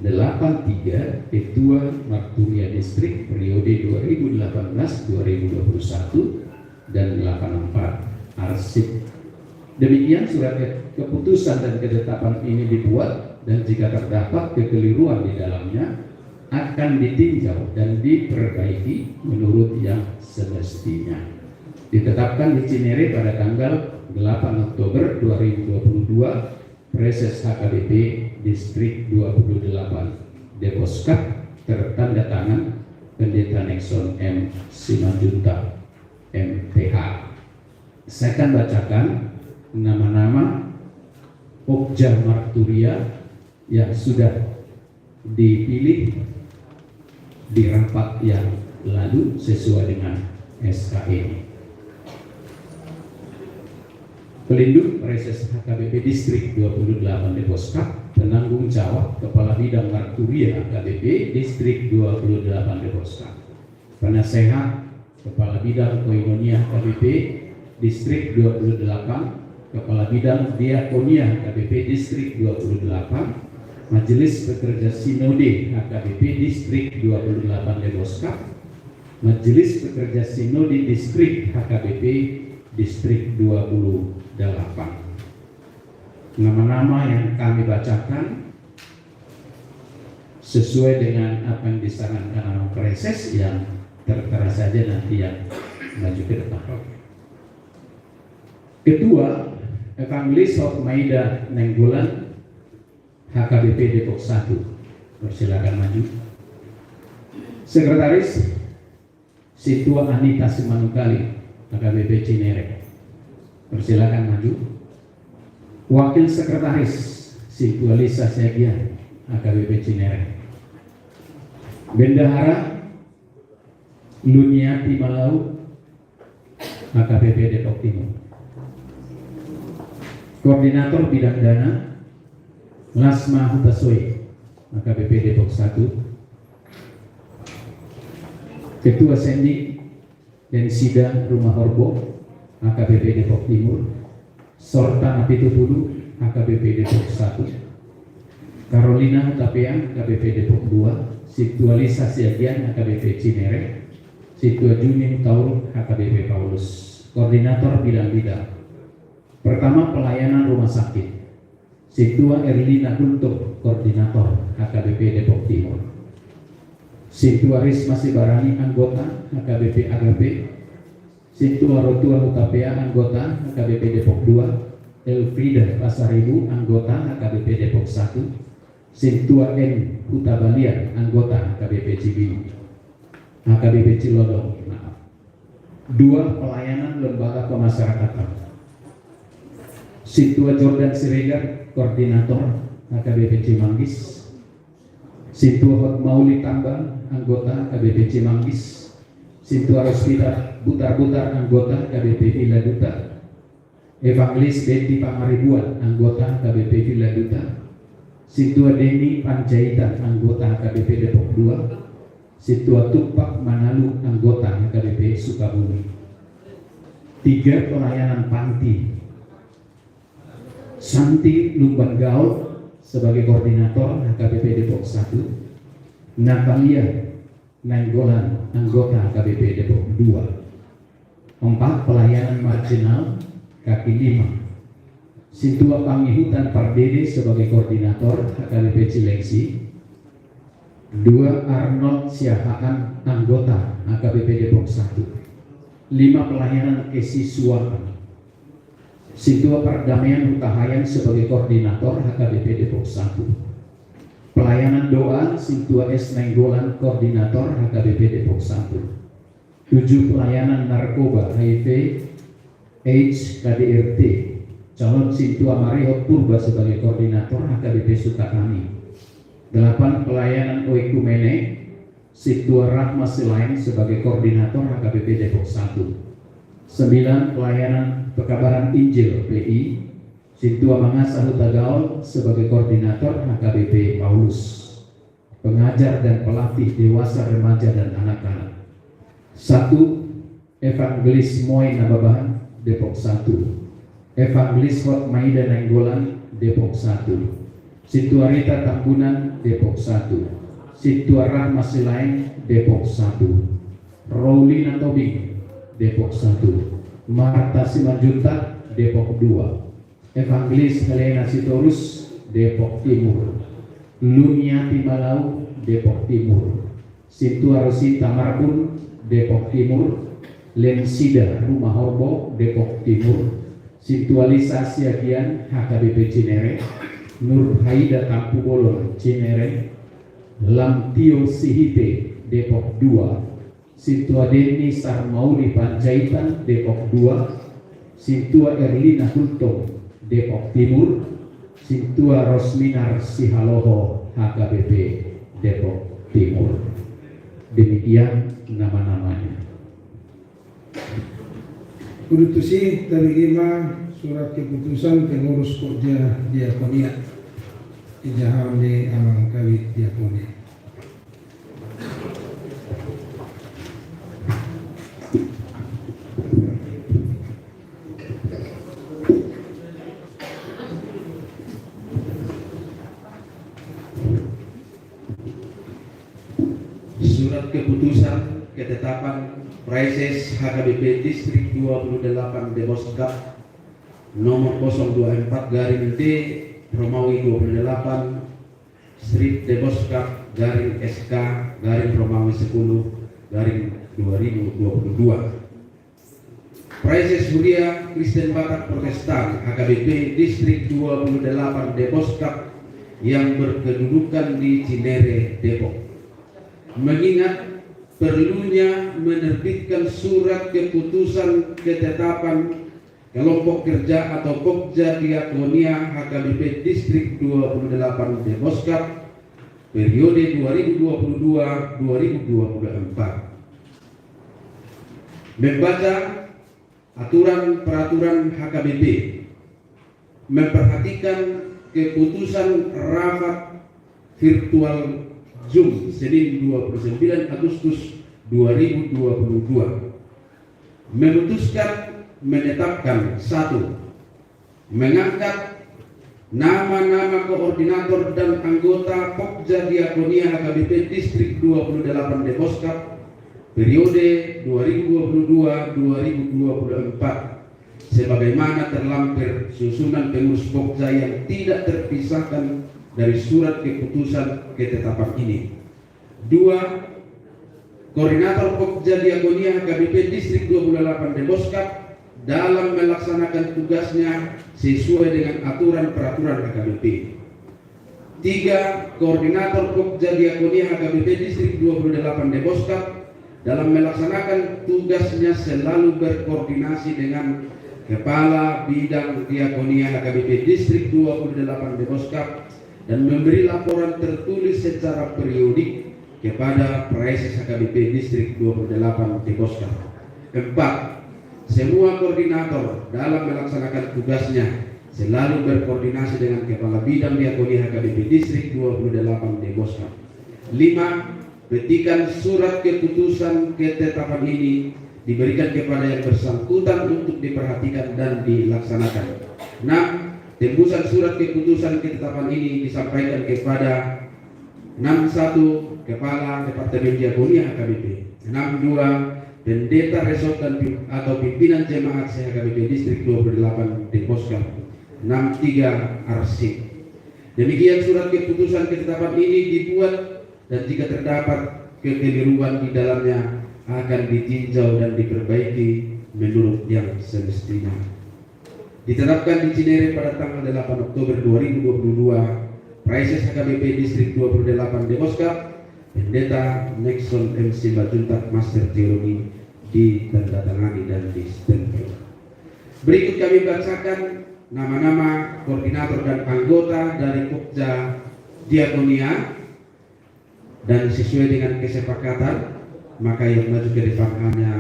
Delapan tiga, Ketua Marturia Distrik periode dua ribu delapan belas dua ribu dua puluh satu, dan delapan empat, Arsip. Demikian surat ke-, keputusan dan ketetapan ini dibuat, dan jika terdapat kekeliruan di dalamnya, akan ditinjau dan diperbaiki menurut yang semestinya. Ditetapkan di Cinere pada tanggal delapan Oktober dua ribu dua puluh dua, Praeses H K B P Distrik dua puluh delapan Depok Skap, tertanda tangan Pendeta Nexon M Simanjuntak, M T H. Saya akan bacakan nama-nama Pokja Marturia yang sudah dipilih di rapat yang lalu sesuai dengan S K ini. Pelindung Praeses H K B P Distrik dua puluh delapan Depok Skap, penanggung jawab Kepala Bidang Marturia H K B P Distrik dua puluh delapan Depok Skap. Penasehat Kepala Bidang Koinonia H K B P Distrik dua puluh delapan, Kepala Bidang Diakonia H K B P Distrik dua puluh delapan, Majelis Pekerja Sinode H K B P Distrik dua puluh delapan Depok Skap, Majelis Pekerja Sinode Distrik H K B P Distrik dua puluh delapan. Nama-nama yang kami bacakan sesuai dengan apa yang disarankan oleh Praeses, yang tertera saja nanti yang maju ke depan. Ketua, Evangelis Hotmaida Nainggolan, H K B P Depok satu. Persilakan maju. Sekretaris, Sintua Anita Simanungkalit, H K B P Cinere. Persilakan maju. Wakil Sekretaris, Sintua Lisa Siagian, H K B P Cinere. Bendahara, Luniati Malau, H K B P Depok Timur. Koordinator Bidang Dana, Lasma Hutasoit, H K B P Depok satu. Ketua Sendi, Densida Rumahorbo, H K B P Depok Timur. Sorta Napitupulu, H K B P Depok satu. Carolina Hutapea, H K B P Depok dua. Sintua Lisa Siagian, H K B P Cinere. Sintua Juni Hutauruk, H K B P Paulus. Koordinator bidang-bidang. Pertama, pelayanan rumah sakit. Sintua Erlina Guntur, Koordinator, H K B P Depok Timur. Sintua Risma Sibarani, anggota, H K B P Agape. Sintua Rotua Hutapea, anggota, H K B P Depok dua. Elfrida Pasaribu, anggota, H K B P Depok satu. Sintua N Hutabalian, anggota, H K B P Cibiu. H K B P Cilodong, maaf. Dua, pelayanan lembaga pemasyarakatan. Sintua Jordan Siregar, Koordinator, H K B P Cimanggis. Sintua Hotmauli Tambang, anggota, H K B P Cimanggis. Sintua Rospita Butar-Butar, anggota, H K B P Villa Duta. Evangelis Betti Pangaribuan, anggota, H K B P Villa Duta. Sintua Denny Panjaitan, anggota, H K B P Depok dua. Sintua Tumpak Manalu, anggota, H K B P Sukabumi. Tiga, pelayanan panti. Santi Lumban Gaul sebagai koordinator, H K B P Depok satu. Natalia Nainggolan, anggota, H K B P Depok dua. Empat, pelayanan marginal, kaki lima. Sintua Pangihutan Pardede sebagai koordinator, H K B P Cilengsi. Dua, Arnold Siahaan, anggota, H K B P Depok satu. Lima, pelayanan kesiswaan. Sintua Pardamaian Hutahaean sebagai koordinator, H K B P Depok satu. Pelayanan doa, Sintua S Nainggolan, koordinator, H K B P Depok satu. Tujuh, pelayanan narkoba, H I V, AIDS, K D R T. Calon Sintua Marihot Purba sebagai koordinator, H K B P Sukatani. Delapan, pelayanan oikumene, Sintua Rahma Silaing sebagai koordinator, H K B P Depok satu. Sembilan, pelayanan pekabaran Injil, P I, Sintua Mangasa Hutagaol sebagai koordinator, H K B P Paulus. Pengajar dan pelatih dewasa, remaja, dan anak-anak. Satu, Evangelis Moy Nababan, Depok satu. Evangelis Hotmaida Nainggolan, Depok satu. Sintua Rita Tambunan, Depok satu. Sintua Rahma Silaing, Depok satu. Raulina Tobing, Depok satu. Marta Simanjuntak, Depok dua. Evangelis Helena Sitorus, Depok Timur. Luniati Malau, Depok Timur. Sintua Rosinta Marbun, Depok Timur. Lensida Rumahorbo, Depok Timur. Sintua Lisa Siagian, H K B P Cinere. Nurhaida Tampubolon, Cinere. Lamtio Sihite, Depok dua. Sintua Denny Sarmaudi Panjaitan, Depok dua. Sintua Erlina Hultom, Depok Timur. Sintua Rosminar Sihaloho, H K B P Depok Timur. Demikian nama-namanya. Udutusi, tabege ma surat keputusan pengurus Pokja Diakonia. Ijahaon ni amang kabid Diakonia. Surat keputusan ketetapan Praeses H K B P Distrik dua puluh delapan Deboskap nomor kosong dua empat garing D Romawi dua puluh delapan, Strik Deboskap garing S K garing Romawi sepuluh garing dua ribu dua puluh dua. Praeses Huria Kristen Batak Protestan H K B P Distrik dua puluh delapan Deboskap yang berkedudukan di Cinere, Depok. Mengingat perlunya menerbitkan surat keputusan ketetapan kelompok kerja atau Pokja Diakonia H K B P Distrik dua puluh delapan Deboskap periode dua ribu dua puluh dua dua ribu dua puluh empat. Membaca aturan peraturan H K B P, memperhatikan keputusan rapat virtual Zoom Senin dua puluh sembilan Agustus dua ribu dua puluh dua, memutuskan menetapkan: satu, mengangkat nama-nama koordinator dan anggota Pokja Diakonia H K B P Distrik dua puluh delapan Deboskap periode dua ribu dua puluh dua dua ribu dua puluh empat, sebagaimana terlampir susunan pengurus Pokja yang tidak terpisahkan dari surat keputusan ketetapan ini. Dua, koordinator Pokja Diakonia H K B P Distrik dua puluh delapan Deboskap dalam melaksanakan tugasnya sesuai dengan aturan peraturan H K B P. Tiga, koordinator Pokja Diakonia H K B P Distrik dua puluh delapan Deboskap dalam melaksanakan tugasnya selalu berkoordinasi dengan Kepala Bidang Diakonia H K B P Distrik dua puluh delapan Deboskap dan memberi laporan tertulis secara periodik kepada Praeses H K B P Distrik dua puluh delapan Deboskap. Empat, semua koordinator dalam melaksanakan tugasnya selalu berkoordinasi dengan Kepala Bidang Diakonia H K B P Distrik dua puluh delapan Deboskap. Lima, petikan surat keputusan ketetapan ini diberikan kepada yang bersangkutan untuk diperhatikan dan dilaksanakan. Enam, tembusan surat keputusan ketetapan ini disampaikan kepada enam satu, Kepala Departemen Diakonia H K B P. Enam dua, Pendeta Resort dan pim-, atau Pimpinan Jemaat se-H K B P Distrik dua puluh delapan Deboskap. Enam tiga, Arsip. Demikian surat keputusan ketetapan ini dibuat, dan jika terdapat kekeliruan di dalamnya, akan ditinjau dan diperbaiki menurut yang semestinya. Ditetapkan di Cinere pada tanggal delapan Oktober dua ribu dua puluh dua, Praeses H K B P Distrik dua puluh delapan Deboskap, Pendeta Nexon M Simanjuntak, Master Teologi, ditandatangani dan distempel. Berikut kami bacakan nama-nama koordinator dan anggota dari Pokja Diakonia, dan sesuai dengan kesepakatan, maka yang maju ke depan hanya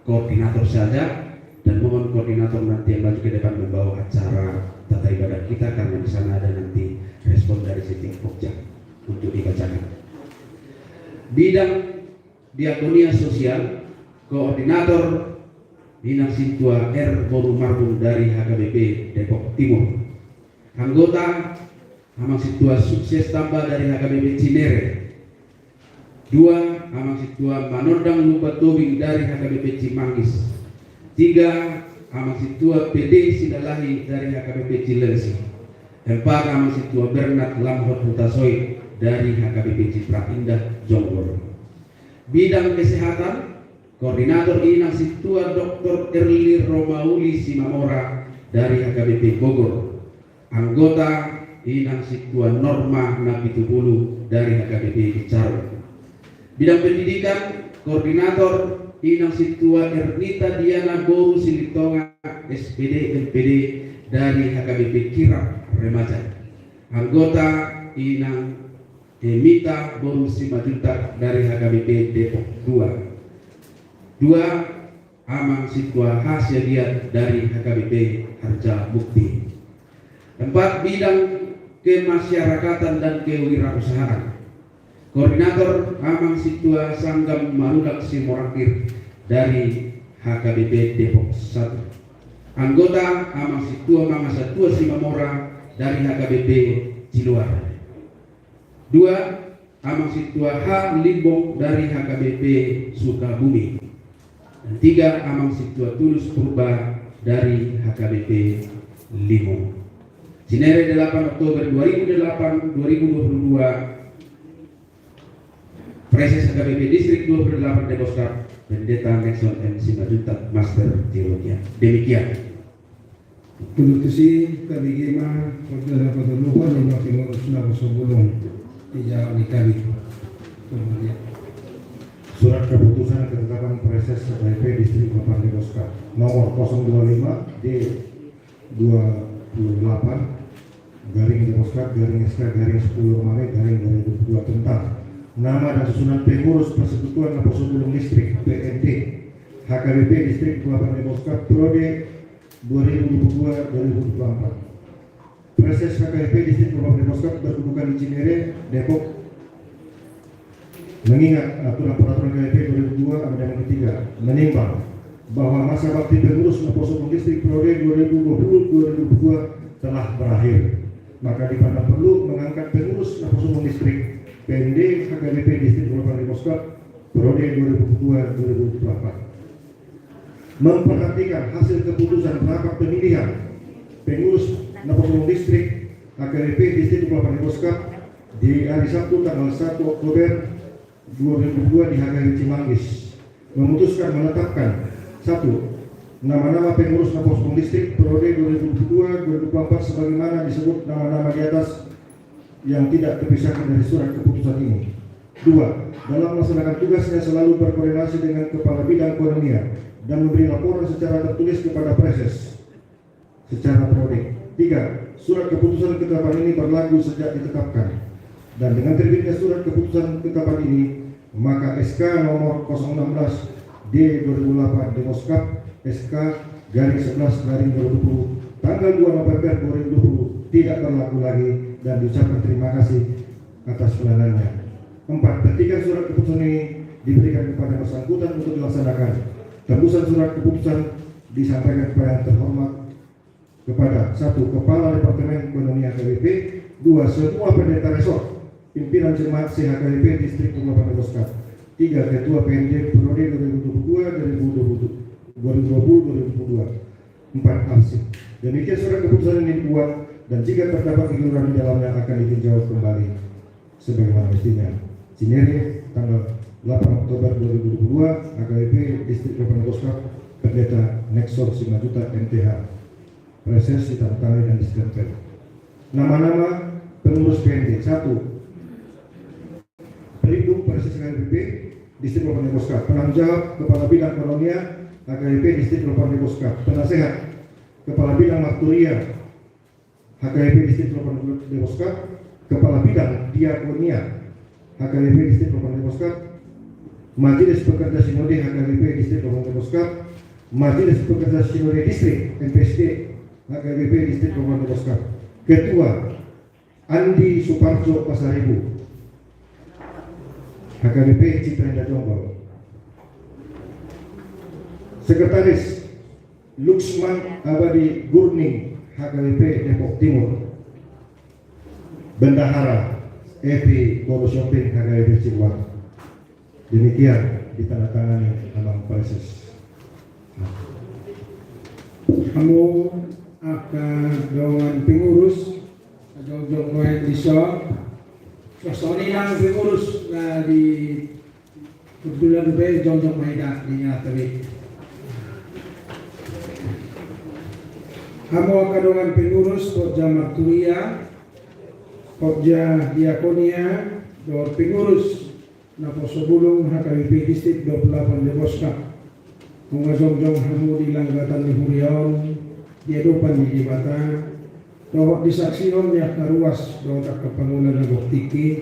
koordinator saja, dan mohon koordinator nanti yang maju ke depan membawa acara tata ibadah kita, karena di sana ada nanti respon dari setiap Pokja untuk dibacakan. Bidang Diakonia Sosial, koordinator Inang Sintua R boru Marbun dari H K B P Depok Timur. Anggota, Amang Sintua Sukses Tamba dari H K B P Cinere. Dua, Amang Sintua Manondang Lumban Tobing dari H K B P Cimanggis. Tiga, Amang Sintua P D Silalahi dari H K B P Cilengsi. Empat, Amang Sintua Bernat Lamhot Hutasoit dari H K B P Citra Indah Jonggol. Bidang kesehatan, koordinator Inang Sintua Doktor Erli Romauli Simamora dari H K B P Bogor. Anggota, Inang Sintua Norma Napitupulu dari H K B P Bicaru. Bidang pendidikan, koordinator Inang Sintua Ernita Diana boru Silitonga, S P D, M P D dari H K B P Kirap Remaja. Anggota, Inang Emita boru Simanjuntak dari H K B P Depok Dua. Dua, Amang Sintua H Siagian dari H K B P Harjamukti. Empat, bidang kemasyarakatan dan kewirausahaan. Koordinator, Amang Sintua Sanggam Marulak Simorangkir dari H K B P Depok Satu. Anggota, Amang Sintua Mangasatua Simamora dari H K B P Ciluar. Dua, Amang Sintua H Limbong dari H K B P Sukabumi. Dan tiga, Amang Sintua Tulus Purba dari H K B P Limong. Cinere, delapan Oktober dua ribu delapan, dua ribu dua puluh dua. Praeses H K B P Distrik dua puluh delapan Depok Stab, Pendeta Nexon M Simanjuntak, Master Teologia. Demikian. Untuk tusi, K B G ma, Kordel Patoluhon, Lima Timur, Naposobulung, Ija Nikali. Surat keputusan ketetapan Praeses H K B P Distrik delapan Depok Stab, nomor kosong dua lima D dua puluh delapan, garing Depok Stab, garing S K, garing sepuluh Romawi, garing dua ribu dua, tentang nama dan susunan pengurus Persekutuan Naposobulung Listrik, P N D, H K B P Distrik delapan Depok Stab, periode dua ribu dua puluh dua dua ribu dua puluh empat. Praeses H K B P Distrik delapan Depok Stab berkedudukan di Cinere, Depok, mengingat aturan peraturan H K B P dua ribu dua, amandemen ketiga, menimbang bahwa masa bakti pengurus Naposobulung Listrik periode dua ribu dua puluh dua ribu dua puluh dua telah berakhir, maka dipandang perlu mengangkat pengurus Naposobulung Listrik, P N D, H K B P Distrik delapan Depok Stab periode dua ribu dua puluh dua dua ribu dua puluh empat. Memperhatikan hasil keputusan rapat pemilihan pengurus Naposobulung Listrik H K B P Distrik delapan Depok Stab di hari Sabtu tanggal satu Oktober dua ribu dua di H K B P Cimanggis, memutuskan menetapkan: Satu, nama-nama pengurus Naposobulung Listrik periode dua ribu dua puluh dua dua ribu dua puluh empat sebagaimana disebut nama-nama di atas yang tidak terpisahkan dari surat keputusan ini. Dua, dalam melaksanakan tugasnya selalu berkoordinasi dengan Kepala Bidang Koinonia dan memberi laporan secara tertulis kepada Praeses secara periodik. Tiga, surat keputusan ketetapan ini berlaku sejak ditetapkan. Dan dengan terbitnya surat keputusan ketetapan ini, maka S K nomor kosong enam belas D dua ribu delapan Depok Stab, S K garing sebelas garing dua ribu dua puluh, tanggal dua November dua ribu dua puluh, tidak berlaku lagi dan diucapkan terima kasih atas pelayanannya. Empat, petikan surat keputusan ini diberikan kepada yang bersangkutan untuk dilaksanakan. Tembusan surat keputusan disampaikan kepada yang terhormat, kepada: Satu, Kepala Departemen Koinonia H K B P. Dua, semua pendeta resort, pimpinan jemaat se-H K B P Distrik delapan Depok Stab. Tiga, Ketua P N D periode dua ribu dua puluh dua dua ribu dua puluh, dua ribu dua puluh dua ribu dua puluh dua. Empat, arsip. Demikian surat keputusan ini dibuat, dan jika terdapat kekeliruan di dalamnya akan ditinjau kembali sebagaimana mestinya. Cinere, tanggal delapan Oktober dua ribu dua puluh dua, H K B P Distrik delapan Depok Stab, Pendeta Nexon Simanjuntak, M T H. Praeses ditandatangani dan distempel. Nama-nama pengurus P N D. Satu, Perindung Praeses H K B P Distrik delapan Depok Stab. Penanggung jawab Kepala Bidang Koinonia H K B P Distrik delapan Depok Stab. Penasehat Kepala Bidang Marturia H K B P Distrik delapan Depok Stab. Kepala Bidang Diakonia H K B P Distrik delapan Depok Stab. Majelis Pekerja Sinode H K B P Distrik delapan Depok Stab. Majelis Pekerja Sinode Distrik, M P S D, H K B P Distrik delapan Depok Stab. Ketua, Andi Suparjo Pasaribu, H K B P Citra Indah Jonggol. Sekretaris, Luxman Abadi Gurning, H K B P Depok Timur. Bendahara Evi Boru Sihombing, H K B P Cipularang. Demikian ditandatangani Amang Praeses. Hamu angka dongan pengurus, jongjong ma hita dison. Songon i nang pengurus na di Kebetulan be jongjong ma hita di ngatabe. Hamu angka dongan pengurus Pokja Marturia, Pokja Diakonia, dohot pengurus Naposobulung H K B P Distrik dua puluh delapan Deboskap. Nunga jongjong hamu di langgatan ni huria on, di adopan ni Debata, dohot disaksihon ni angka ruas dohot angka pangula na gok tingki,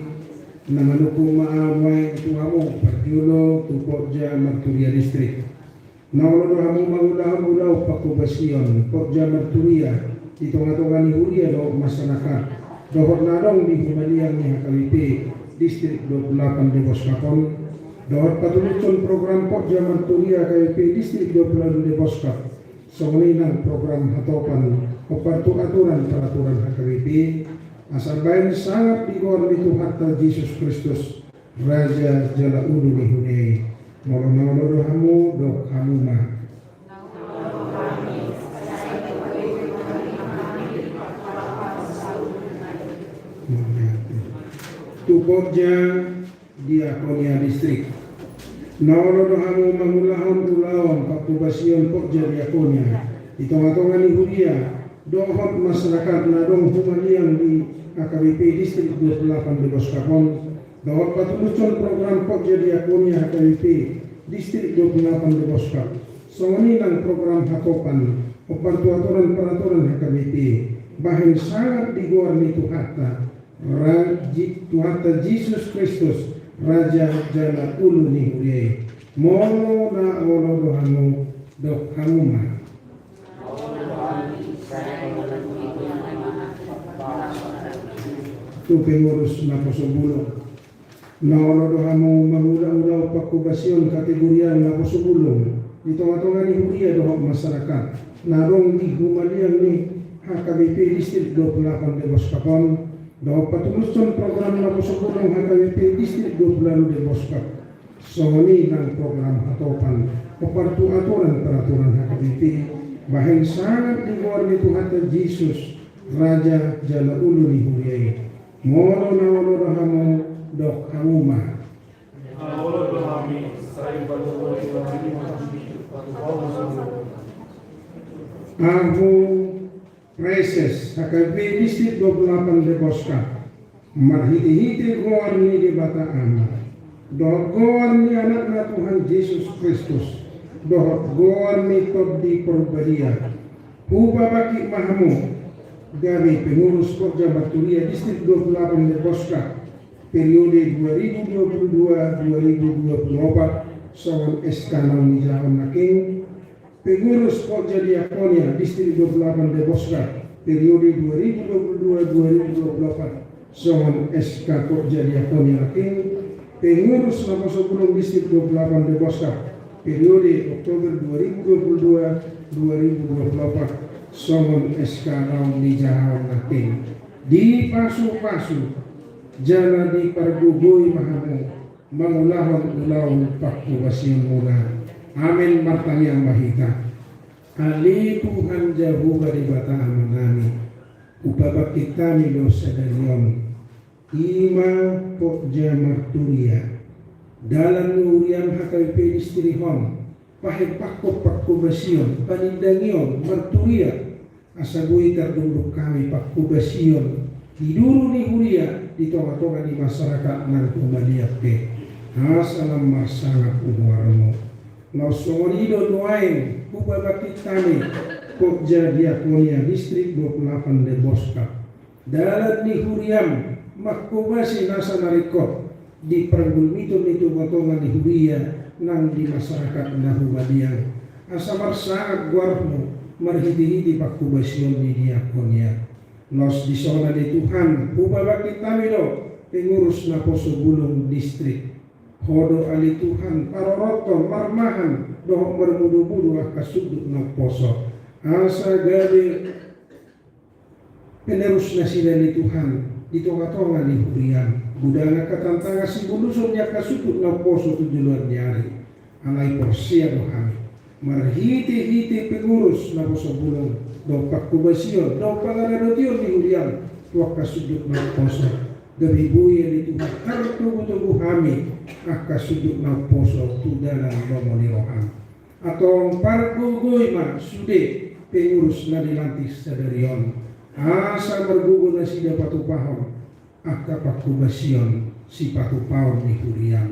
na manungkun ma au nuaeng tu hamu parjolo tu Pokja Marturia Distrik. Na olo do hamu mangulahon ulaon pangkobasion Pokja Marturia di tongatonga ni huria dohot masyarakat, dohot na adong di humaliang ni H K B P Distrik dua puluh delapan Deboskap on, dohot patulushon program Pokja Marturia H K B P Distrik dua puluh delapan Deboskap. Songon i nang program hatopan hombar tu aturan peraturan H K B P, asa baen sangap di goar ni Tuhanta Jesus Kristus, Raja jala Ulu ni huria i. Molo na olo do hamu, dok hamu ma. Tu Pokja Diakonia Distrik. Na olo do hamu mangulahon ulaon pangkobasion Pokja Diakonia di tongatonga ni huria dohot masyarakat na adong humaliang di H K B P Distrik dua puluh delapan Deboskap on, dohot patulushon program Pokja Diakonia H K B P Distrik dua puluh delapan Deboskap. Songon i nang program hatopan hombar tu aturan peraturan H K B P, bahen sangap di goar ni Tuhanta, Ra-, Ji-, Tuhanta Jesus Kristus, Raja jala Ulu ni huria i. Molo na olo do hamu, dok hamu ma. Tu pengurus Naposobulung. Na olo do hamu mangula ulaon pangkobasion kategorial Naposobulung di tongatonga ni huria dohot masyarakat na adong di humaliang ni H K B P Distrik dua puluh delapan Deboskap on, dohot patulushon program Naposobulung H K B P Distrik dua puluh delapan Deboskap. Songon i nang program hatopan hombar tu aturan peraturan H K B P, bahen sangap di goar ni Tuhanta Jesus, Raja jala Ulu ni huria i. Molo na olo do hamu, dok hamu ma. Ahu Praeses H K B P Distrik dua puluh delapan Deboskap, marhitehite goar ni Debata Ama, dohot goar ni Anakna Tuhan Jesus Kristus, dohot goar ni Tondi Porbadia, hupabangkit ma hamu gabe pengurus Pokja Marturia Distrik dua puluh delapan Deboskap, periode dua ribu dua puluh dua dua ribu dua puluh opat, songon S K naung dijahahon nangkin. Pengurus Pokja Diakonia Distrik dua puluh delapan Deboskap, periode dua ribu dua puluh dua dua ribu dua puluh opat, songon S K Pokja Diakonia nangkin. Pengurus Naposobulung Distrik dua puluh delapan Deboskap, periode Oktober dua ribu dua puluh dua dua ribu dua puluh opat, songon S K naung dijahahon nangkin. Dipasupasu jala dipargogoi ma hamu mangulahon ulaon pangkobasionmuna. Amen. Martangiang ma hita. Ale Tuhan Jahowa Debata Amanami, hupabangkit hami do sadari on, i ma Pokja Marturia, dalan ni huriam H K B P Distrik on, pahempakkon pangkobasion, panindangion, marturia, asa boi tardukduk hami pangkobasion di duru ni huria, di tongatonga ni masyarakat nang humaliang pe, asa lam marsangap goarmu. Laos songon i do nuaeng hupabangkit hami Pokja Diakonia Distrik dua puluh delapan Deboskap, dalan ni huriam mangkobasi nasa na ringkot di pargulmiton ni tongatonga ni huria nang di masyarakat na humaliang, asa marsangap goarmu marhitehite pangkobasion ni diakonia. Laos dison ale Tuhan, hupabangkit hami do pengurus Naposobulung Distrik. Ho do ale Tuhan parorothon, marmahan dohot marmudomudo angka sundut na umposo, asa gabe penerus nasida ale Tuhan di tongatonga ni huriaM. Godang angka tantangan sibuluson ni angka sundut na umposo tu joloan ni ari. Alai porsea do hami marhitehite pengurus naposobulung dohot pangkobasion dohot pangaradotion ni huriaM tu angka sundut na umposo, gabe boi ale Tuhan tartogutogu hami angka sundut na umposo tu dalan lomo ni rohaM. Antong pargogoi ma sude pengurus na dilantik sadari on, asa margogo nasida patupahon angka pangkobasion sipatupaon ni huriaM,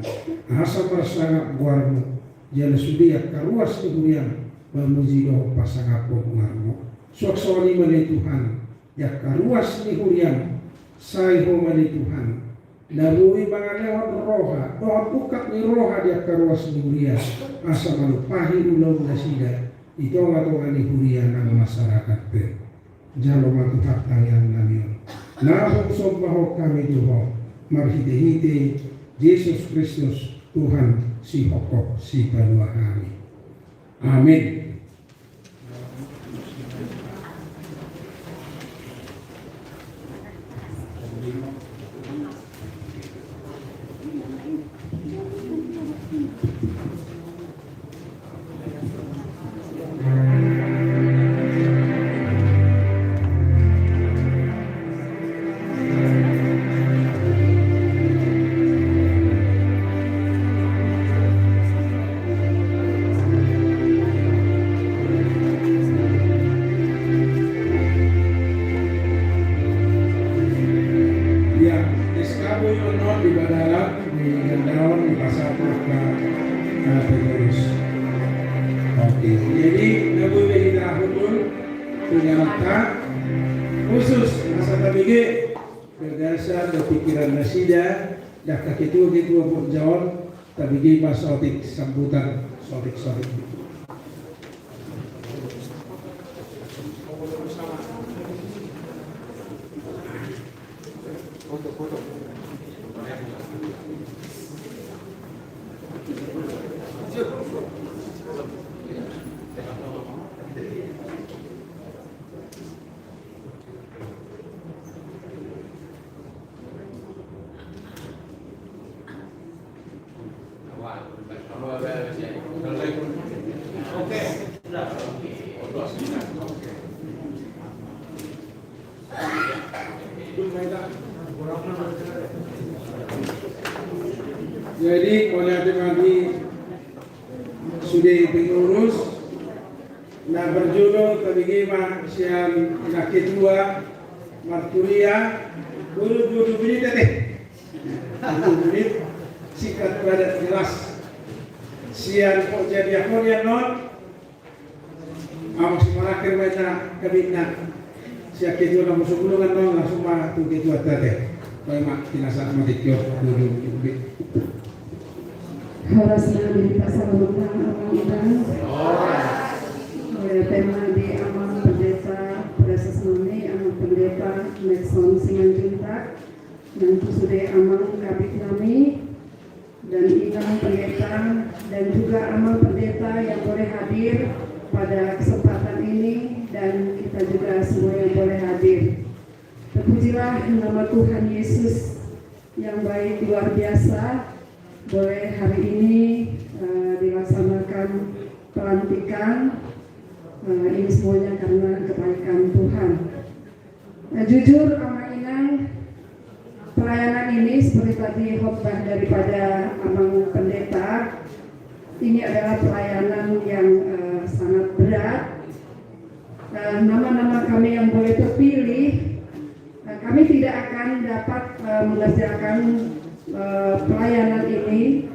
asa marsangap goarMu, jala sude angka ruas ni huriaM mamuji dohot pasangaphon goarMu. Suang songon i ma ale Tuhan, di angka ruas ni huriaM, sai Ho ma ale Tuhan na boi mangalehon roha dohot ungkap ni roha di angka ruas ni huria, asa manumpahi ulaon nasida di tongatonga ni huria nang masyarakat pe. Jalo ma Tuhan tangiang nami on. Nunga husombahon hami tu Ho marhitehite Jesus Kristus, Tuhan sihophop sipalua hami. Amen. Ia, S K B on di bagaran di gandaon di pasar maka, eh, pengurus. Oke, jadi na boi be hita hundul tu jalan ta khusus asa tabege gagasan dohot pikiran nasida, angka ketua-ketua pokja on, tabege ma saotik sambutan, saotik-saotik. Jadi, mauliate ma di sude pengurus, na parjolo tabege ma sian na ketua marturia, dua puluh menit ate. Dua puluh menit, singkat padat jelas. Sian pokja diakonian on, Amang si marakhir ma ita kabinna. Sian ketua naposobulung annon langsung ma tu ketua tate. Bae ma, pinasahat ma tingki on. Horas ma di hita saluhutna, Amang Iban. Horas. Tema di Amang Pendeta, Praeses nami, Amang Pendeta Nexon Simanjuntak. Dan sude Amang Kabid nami, dan Inang Pendeta, dan juga Amang Pendeta yang boleh hadir pada kesempatan ini, dan kita juga semua yang boleh hadir. Terpujilah nama Tuhan Yesus yang baik, luar biasa, boleh hari ini, eh, dilaksanakan pelantikan, eh, ini semuanya karena kebaikan Tuhan. Nah, jujur, Amang Inang, pelayanan ini seperti tadi khotbah daripada Amang Pendeta, ini adalah pelayanan yang, eh, sangat berat. Eh, nama-nama kami yang boleh terpilih, eh, kami tidak akan dapat, eh, mengerjakan, eh, pelayanan ini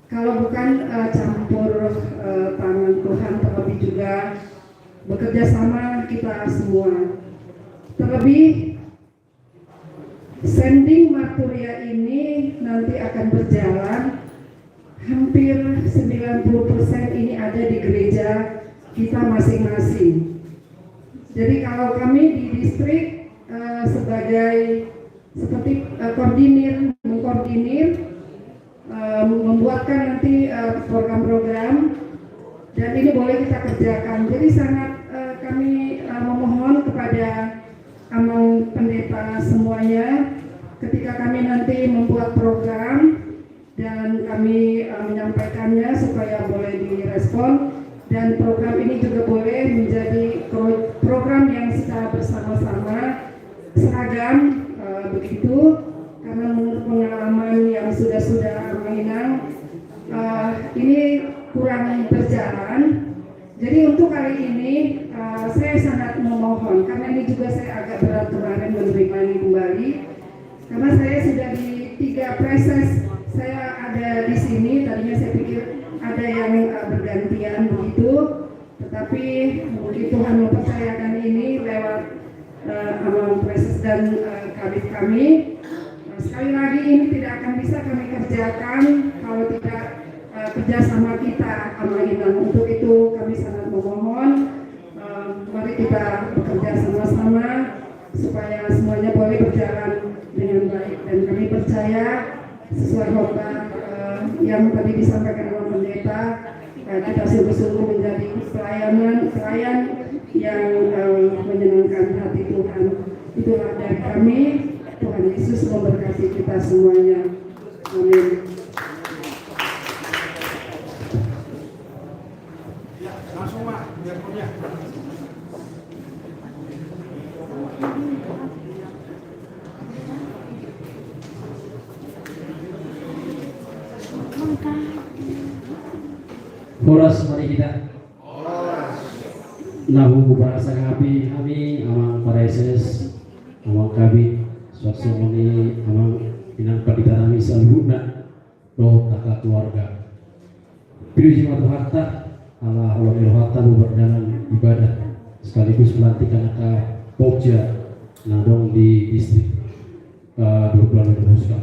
kalau bukan, eh, campur, eh, tangan Tuhan, terlebih juga bekerja sama kita semua. Terlebih, sending marturia ini nanti akan berjalan, hampir sembilan puluh persen ini ada di gereja kita masing-masing. Jadi, kalau kami di distrik, eh, sebagai, seperti, eh, koordinir, mengkoordinir, eh, membuatkan nanti eh, program-program, dan ini boleh kita kerjakan. Jadi sangat eh, kami eh, memohon kepada Amang Pendeta semuanya, ketika kami nanti membuat program dan kami eh, menyampaikannya supaya boleh direspon, dan program ini juga boleh menjadi pro- program yang secara bersama-sama seragam eh, begitu, karena menurut pengalaman yang sudah-sudah Amang Inang eh, ini kurang berjalan. Jadi untuk kali ini eh, saya sangat memohon, karena ini juga saya agak berat kemarin menerima ini kembali, karena saya sudah di tiga preses saya ada di sini. Tadinya saya pikir ada yang eh, bergantian begitu, tetapi mungkin Tuhan mempercayakan ini lewat eh, Amang Preses dan eh, Kabid kami. Eh, sekali lagi, ini tidak akan bisa kami kerjakan kalau tidak eh, kerjasama kita, Amang Inang. Untuk itu kami sangat memohon, eh, mari kita bekerja sama-sama supaya semuanya boleh berjalan dengan baik. Dan kami percaya sesuai khotbah eh, yang tadi disampaikan oleh pendeta, eh, kita sungguh-sungguh menjadi pelayanan pelayan yang eh, menyenangkan hati Tuhan. Itulah dari kami. Tuhan Yesus memberkati kita semuanya. Amin. Horas ma di hita. Na huparsangapi hami Amang Preses, Amang Kabid, suang songon i Amang Inang Pandita nami saluhutna dohot angka keluarga. Pinuji ma Tuhanta ala holan ni rohanta boi mardalan ibadah sekaligus pelantikan angka pokja na adong di distrik eh, Dua Pulu Onom Denggoska.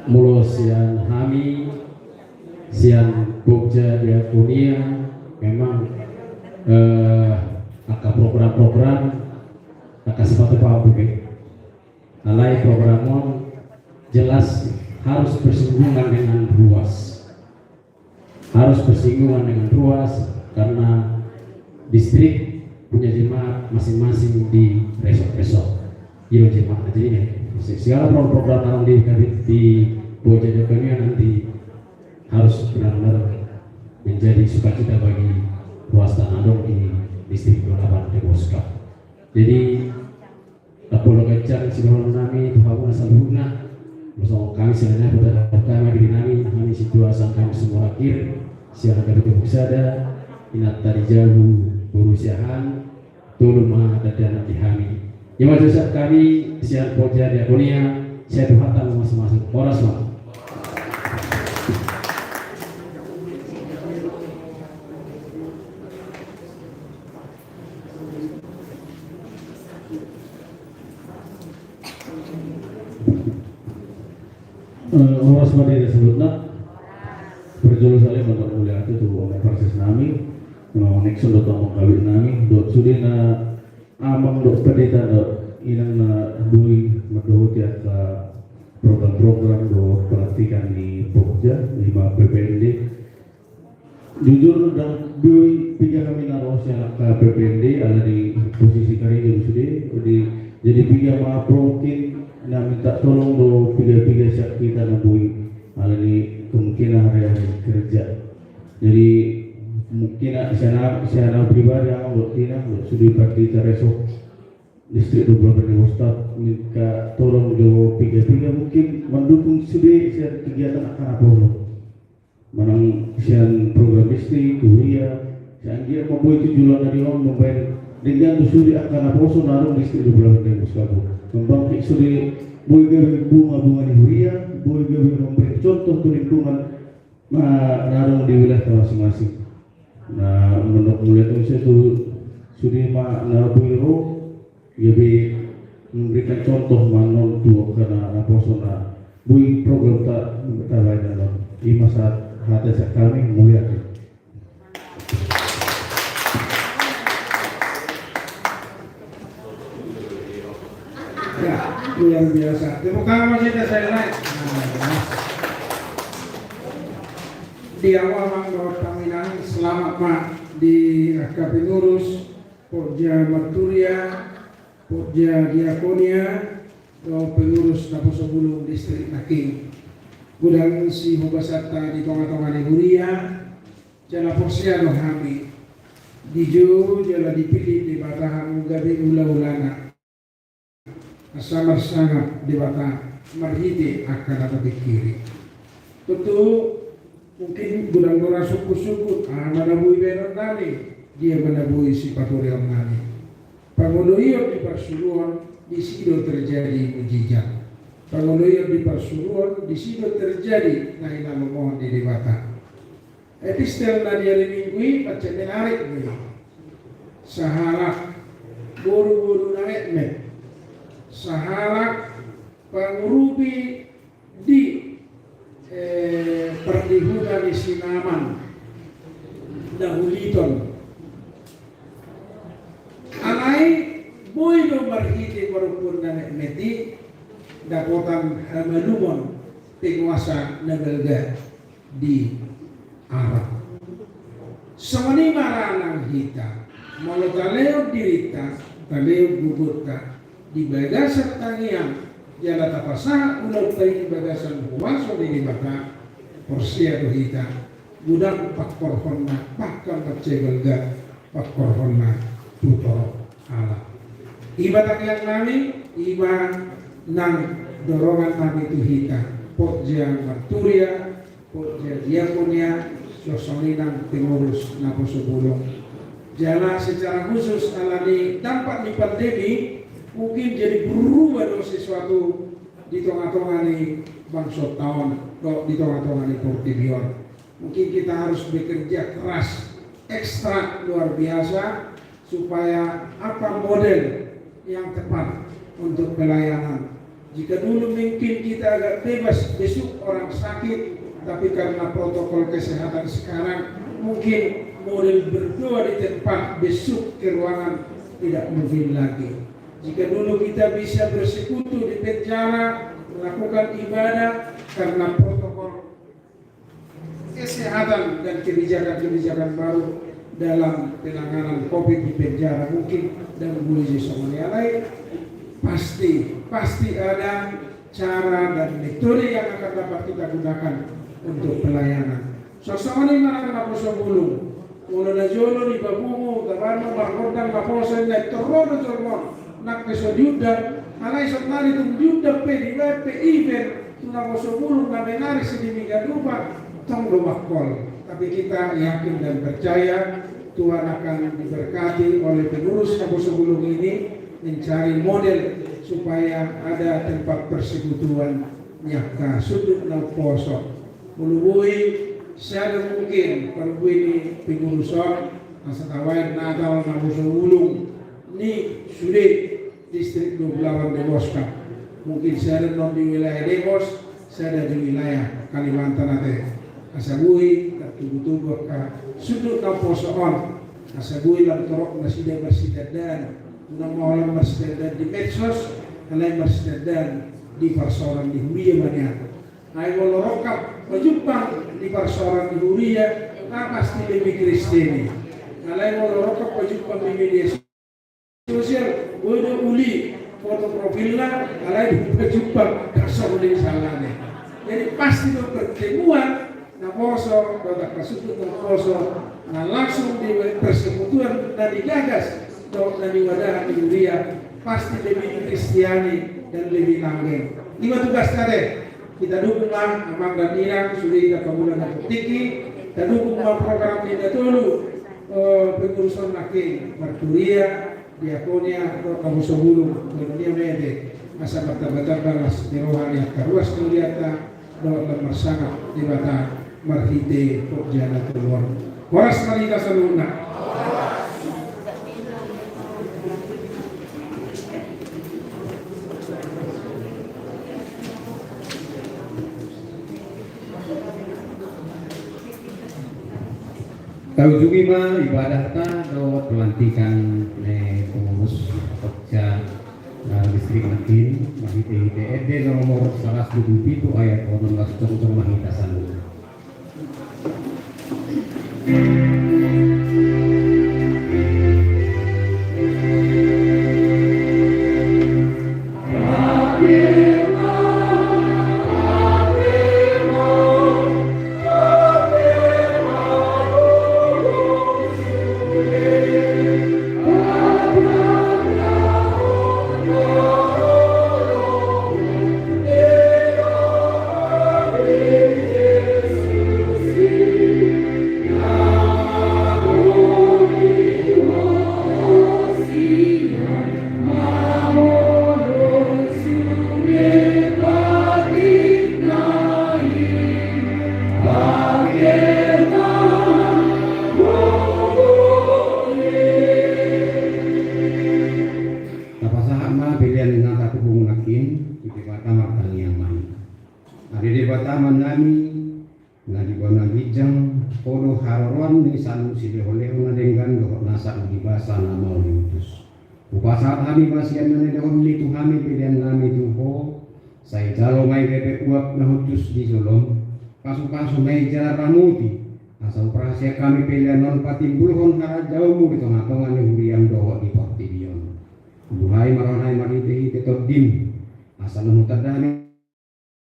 Molo sian hami sian Pokja Diakonia memang eh, angka program-program angka sipatupaon be. Alai program on jelas harus bersinggungan dengan ruas. Harus bersinggungan dengan ruas karena distrik punya jemaat masing-masing di resort-resort. Iya jemaat jadi ini segala program-program di di Pokja Diakonia nanti harus benar-benar menjadi sukacita bagi ruas na adong di distrik Dua Pulu Onom Denggoska. Jadi Tapulok kecang sidohonon nami tu hamuna saluhutna. Bersama kami sebenarnya pertama kami di nami kami situa sang kami semua akhir siang kami tepuk sada inat tadi jago berusiahan tolu ma tadi anak di hami. Ima josep kami sian Pokja Diakonia. Saya Tuhan tamu masing-masing horas ma. Horas ma di hita saluhutna. Parjolo sahali mandok mauliate tu amang parses nami, amang Nixon dohot amang kabid nami dohot sude na amang dohot pendeta dohot inang na boi mandohoti angka program-program dohot pelantikan ni Pokja ima P P N D. Jujur ndang boi piga hami na ro sian angka P P N D ala ni posisi karejo do sude. Jadi piga ma mungkin na minta tolong do piga-piga sian hita na boi ala ni kemungkinan hari-hari kerja. Jadi mungkin sian au pribadi au dohot inang dohot sude pandita resort distrik Dua Pulu Onom Denggoska minta tolong do piga-piga mungkin mandukung sude sian kegiatan angka na poso. Manang sian program distrik, huria, sian dia mamboan tu joloan na adong mambaen denggan tu sude angka na poso na adong distrik Dua Pulu Onom Denggoska. Membangkit sude boi gabe bunga-bunga ni huria, boi gabe memberi contoh tu lingkungan na adong di wilayah masing-masing. Na mandok mauliate tu sude ma na boi ro gabe memberikan contoh ma on tu angka na poso na boi program ta tabaen on. Ima sahat hata sian hami mauliate. Ya, luar biasa. Tepuk tangan masih ada saya naik. Nah, Ia, amang dohot inang, selamat ma di angka pengurus, Pokja Marturia, Pokja Diakonia, dohot pengurus Naposo Bulung Distrik Nangkin. Godang sihobasanta di tonga-tonga ni huria, jala porsea do hami dijou jala dipillit Debata hamu gabe ula-ulana. Asa marsangap Debata marhite angka na tapingkiri. Tontu mungkin godang do ra sungkun-sungkun, aha ma na boi baenon nami, dia ma na boi sipatureon nami. Pangoloion di parsuruon, disi do terjadi mujizat. Pangoloion di parsuruon, disi do terjadi na hinalomohon ni Debata. Epistel na di ari Minggu i, pancet menarik do i. Sahalak boru-boru na metmet, sahalak pangurupi di, eh, pardihuna ni si Naaman na huliton. Alai boi do marhite parompuan na metmet i dapotan hamalumon penguasa na balga di Arab. Songon i ma ra nang hita, molo talehon dirinta, talehon gogonta di bagasan tangiang, jala tapasahat ulaonta i di bagasan huaso ni Debata, porsea do hita, godang pangkorhonna, bahkan mansai balga pangkorhonna tu torop halak. I ma tangiang nami, i ma nang dorongan nami tu hita, Pokja Marturia, Pokja Diakonia, songon i nang pengurus Naposo Bulung. Jala secara khusus alani dampak ni pandemi, mungkin jadi berubah do sesuatu di tonga-tonga ni bangsonta on, dohot di tonga-tonga ni portibi on. Mungkin kita harus bekerja keras, ekstra luar biasa, supaya apa model yang tepat untuk pelayanan. Jika dulu mungkin kita agak bebas besuk orang sakit, tapi karena protokol kesehatan sekarang, mungkin model berdoa di tempat, besuk ke ruangan, tidak mungkin lagi. Jika dulu kita bisa bersekutu di penjara, melakukan ibadah, karena protokol kesehatan dan kebijakan-kebijakan baru dalam penanganan covid di penjara, mungkin dan polisi, songon i. Alai pasti, pasti ada cara dan metode yang akan dapat kita gunakan untuk pelayanan. Songon i ma nang Naposo Bulung. Molo na jolo di papungu, tabahen margondang naposo, inna, i tor ro do jolma on, nang pe so diundang. Alai saonari tung diundang pe, dibaen pe event tu Naposo Bulung na menarik, sedemikian rupa, tong do mangkol. Tapi kita yakin dan percaya Tuhan akan diberkati oleh pengurus Naposo Bulung ini mencari model supaya ada tempat persekutuan ni angka sundut naposo. Molo boi, sada mungkin parbue ni pengurus on, asa tabaen Natal Naposo Bulung ni sude distrik dua puluh delapan Dengos kan. Mungkin sada annon di wilayah Dengos, sada di wilayah Kalimantan ate. Asa boi tartubu-tubu angka sundut naposo on. Asa boi lam torop nasida marsitandaan. Unang ma holan marsitandaan di medsos, alai marsitandaan di parsaoran ni huria ma nian. Ai molo rongkap pajumpang di parsaoran ni huria, na pasti lebih Kristen i. Alai molo rongkap pajumpang di media sosial, boi do uli foto profilna, alai dung pajumpang, ndang songon i misalna. Jadi pasti do pertemuan naposo dohot angka sundut naposo na langsung di persekutuan na digagas dohot na niwadahan ni huria, pasti lebih Kristiani dan lebih langgeng. I ma tugasta ate. Hita dukung ma amang dan inang sude hita pangula na tingki. Hita dukung ma program ni na tolu, eh, penguruson nangkin, Marturia, Diakonia, dohot Naposo Bulung, Diakonia ma ate, asa martamba-tamba las ni roha ni angka ruas ni hurianta, dohot lam marsangap Debata marhite pokja na tolu on. Horas ma di hita saluhutna. Taujungi ma ibadahta dohot pelantikan ni pengurus pokja, eh, distrik nangkin, marhite-hite ende nomor saratus dua puluh pitu ayat onom belas, jongjong ma hita saluhutna. Tapasahat ma pelean na tatuhongi nangkin, tu Debata martangiang ma hita. Ale Debata Amanami, na di banua ginjang, Ho do haroroan ni saluhut silehon-lehon na denggan dohot nasa uli basa na maol ni utus. Hupasahat hami ma sian na nilehonmi tu hami pelean nami tu Ho, sai jalo ma i gabe uap na hushus di jolom, pasu-pasu ma i jala ramoti, asa huparhasiat hami pelean on patimbulhon harajaonmu di tonga-tonga ni huriam dohot di portibi on. Buhai ma roha nami marhite-hite Tondim, asa naeng hutanda hami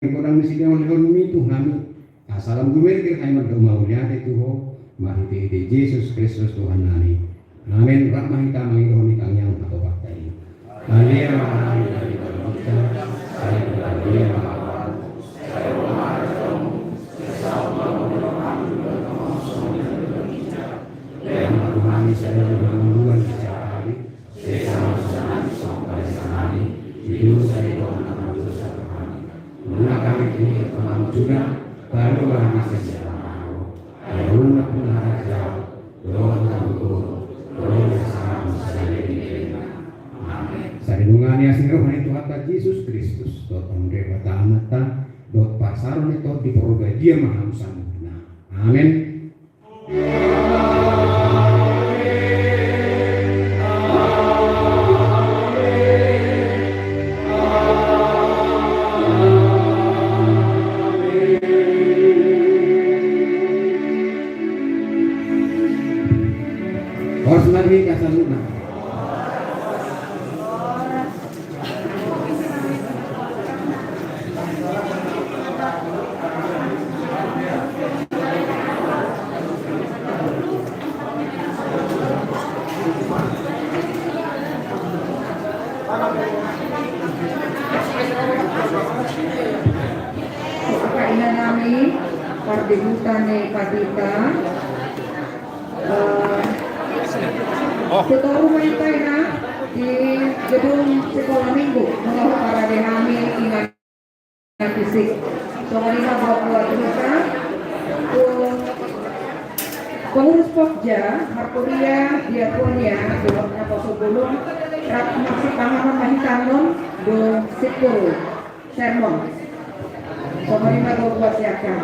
godang ni silehon-lehonmi tu hami, asa lam gumergir hami mandok mauliate tu Ho, marhite-hite Jesus Kristus Tuhan nami. Amen. Rap ma hita mangidohon di tangiang hatopanta i. Aleluya, aleluya, aleluya. Sesa ma dosa nami songon panesanami di dosa ni dongan na mardosa tu hami. Unang hami tinggal tu pangunjunan, palua hami sian siala na rok. Ai Ho do nampuna harajaon, dohot hangoluan, dohot hasangapon saleleng ni lelengna. Amen. Sai ringan ni asi ni roha ni Tuhanta Jesus Kristus, dohot pangulahon ni Debata Amanta, dohot parsaoran ni Tondi Porbadia ma hamu saluhutna. Amen. Horas ma di hita saluhutna. Angka ina nami, pardebutan ni pandita, Eh, sitoru ma hita ina di gedung sekolah minggu, molo huparade hami ina fisik. Songon i ma buat-buat hita, tu pengurus Pokja, Marturia, Diakonia, dohot naposo bulung, rap masipahangan ma hita annon, dung sipul sermon. Songon i ma buat-buat siakan.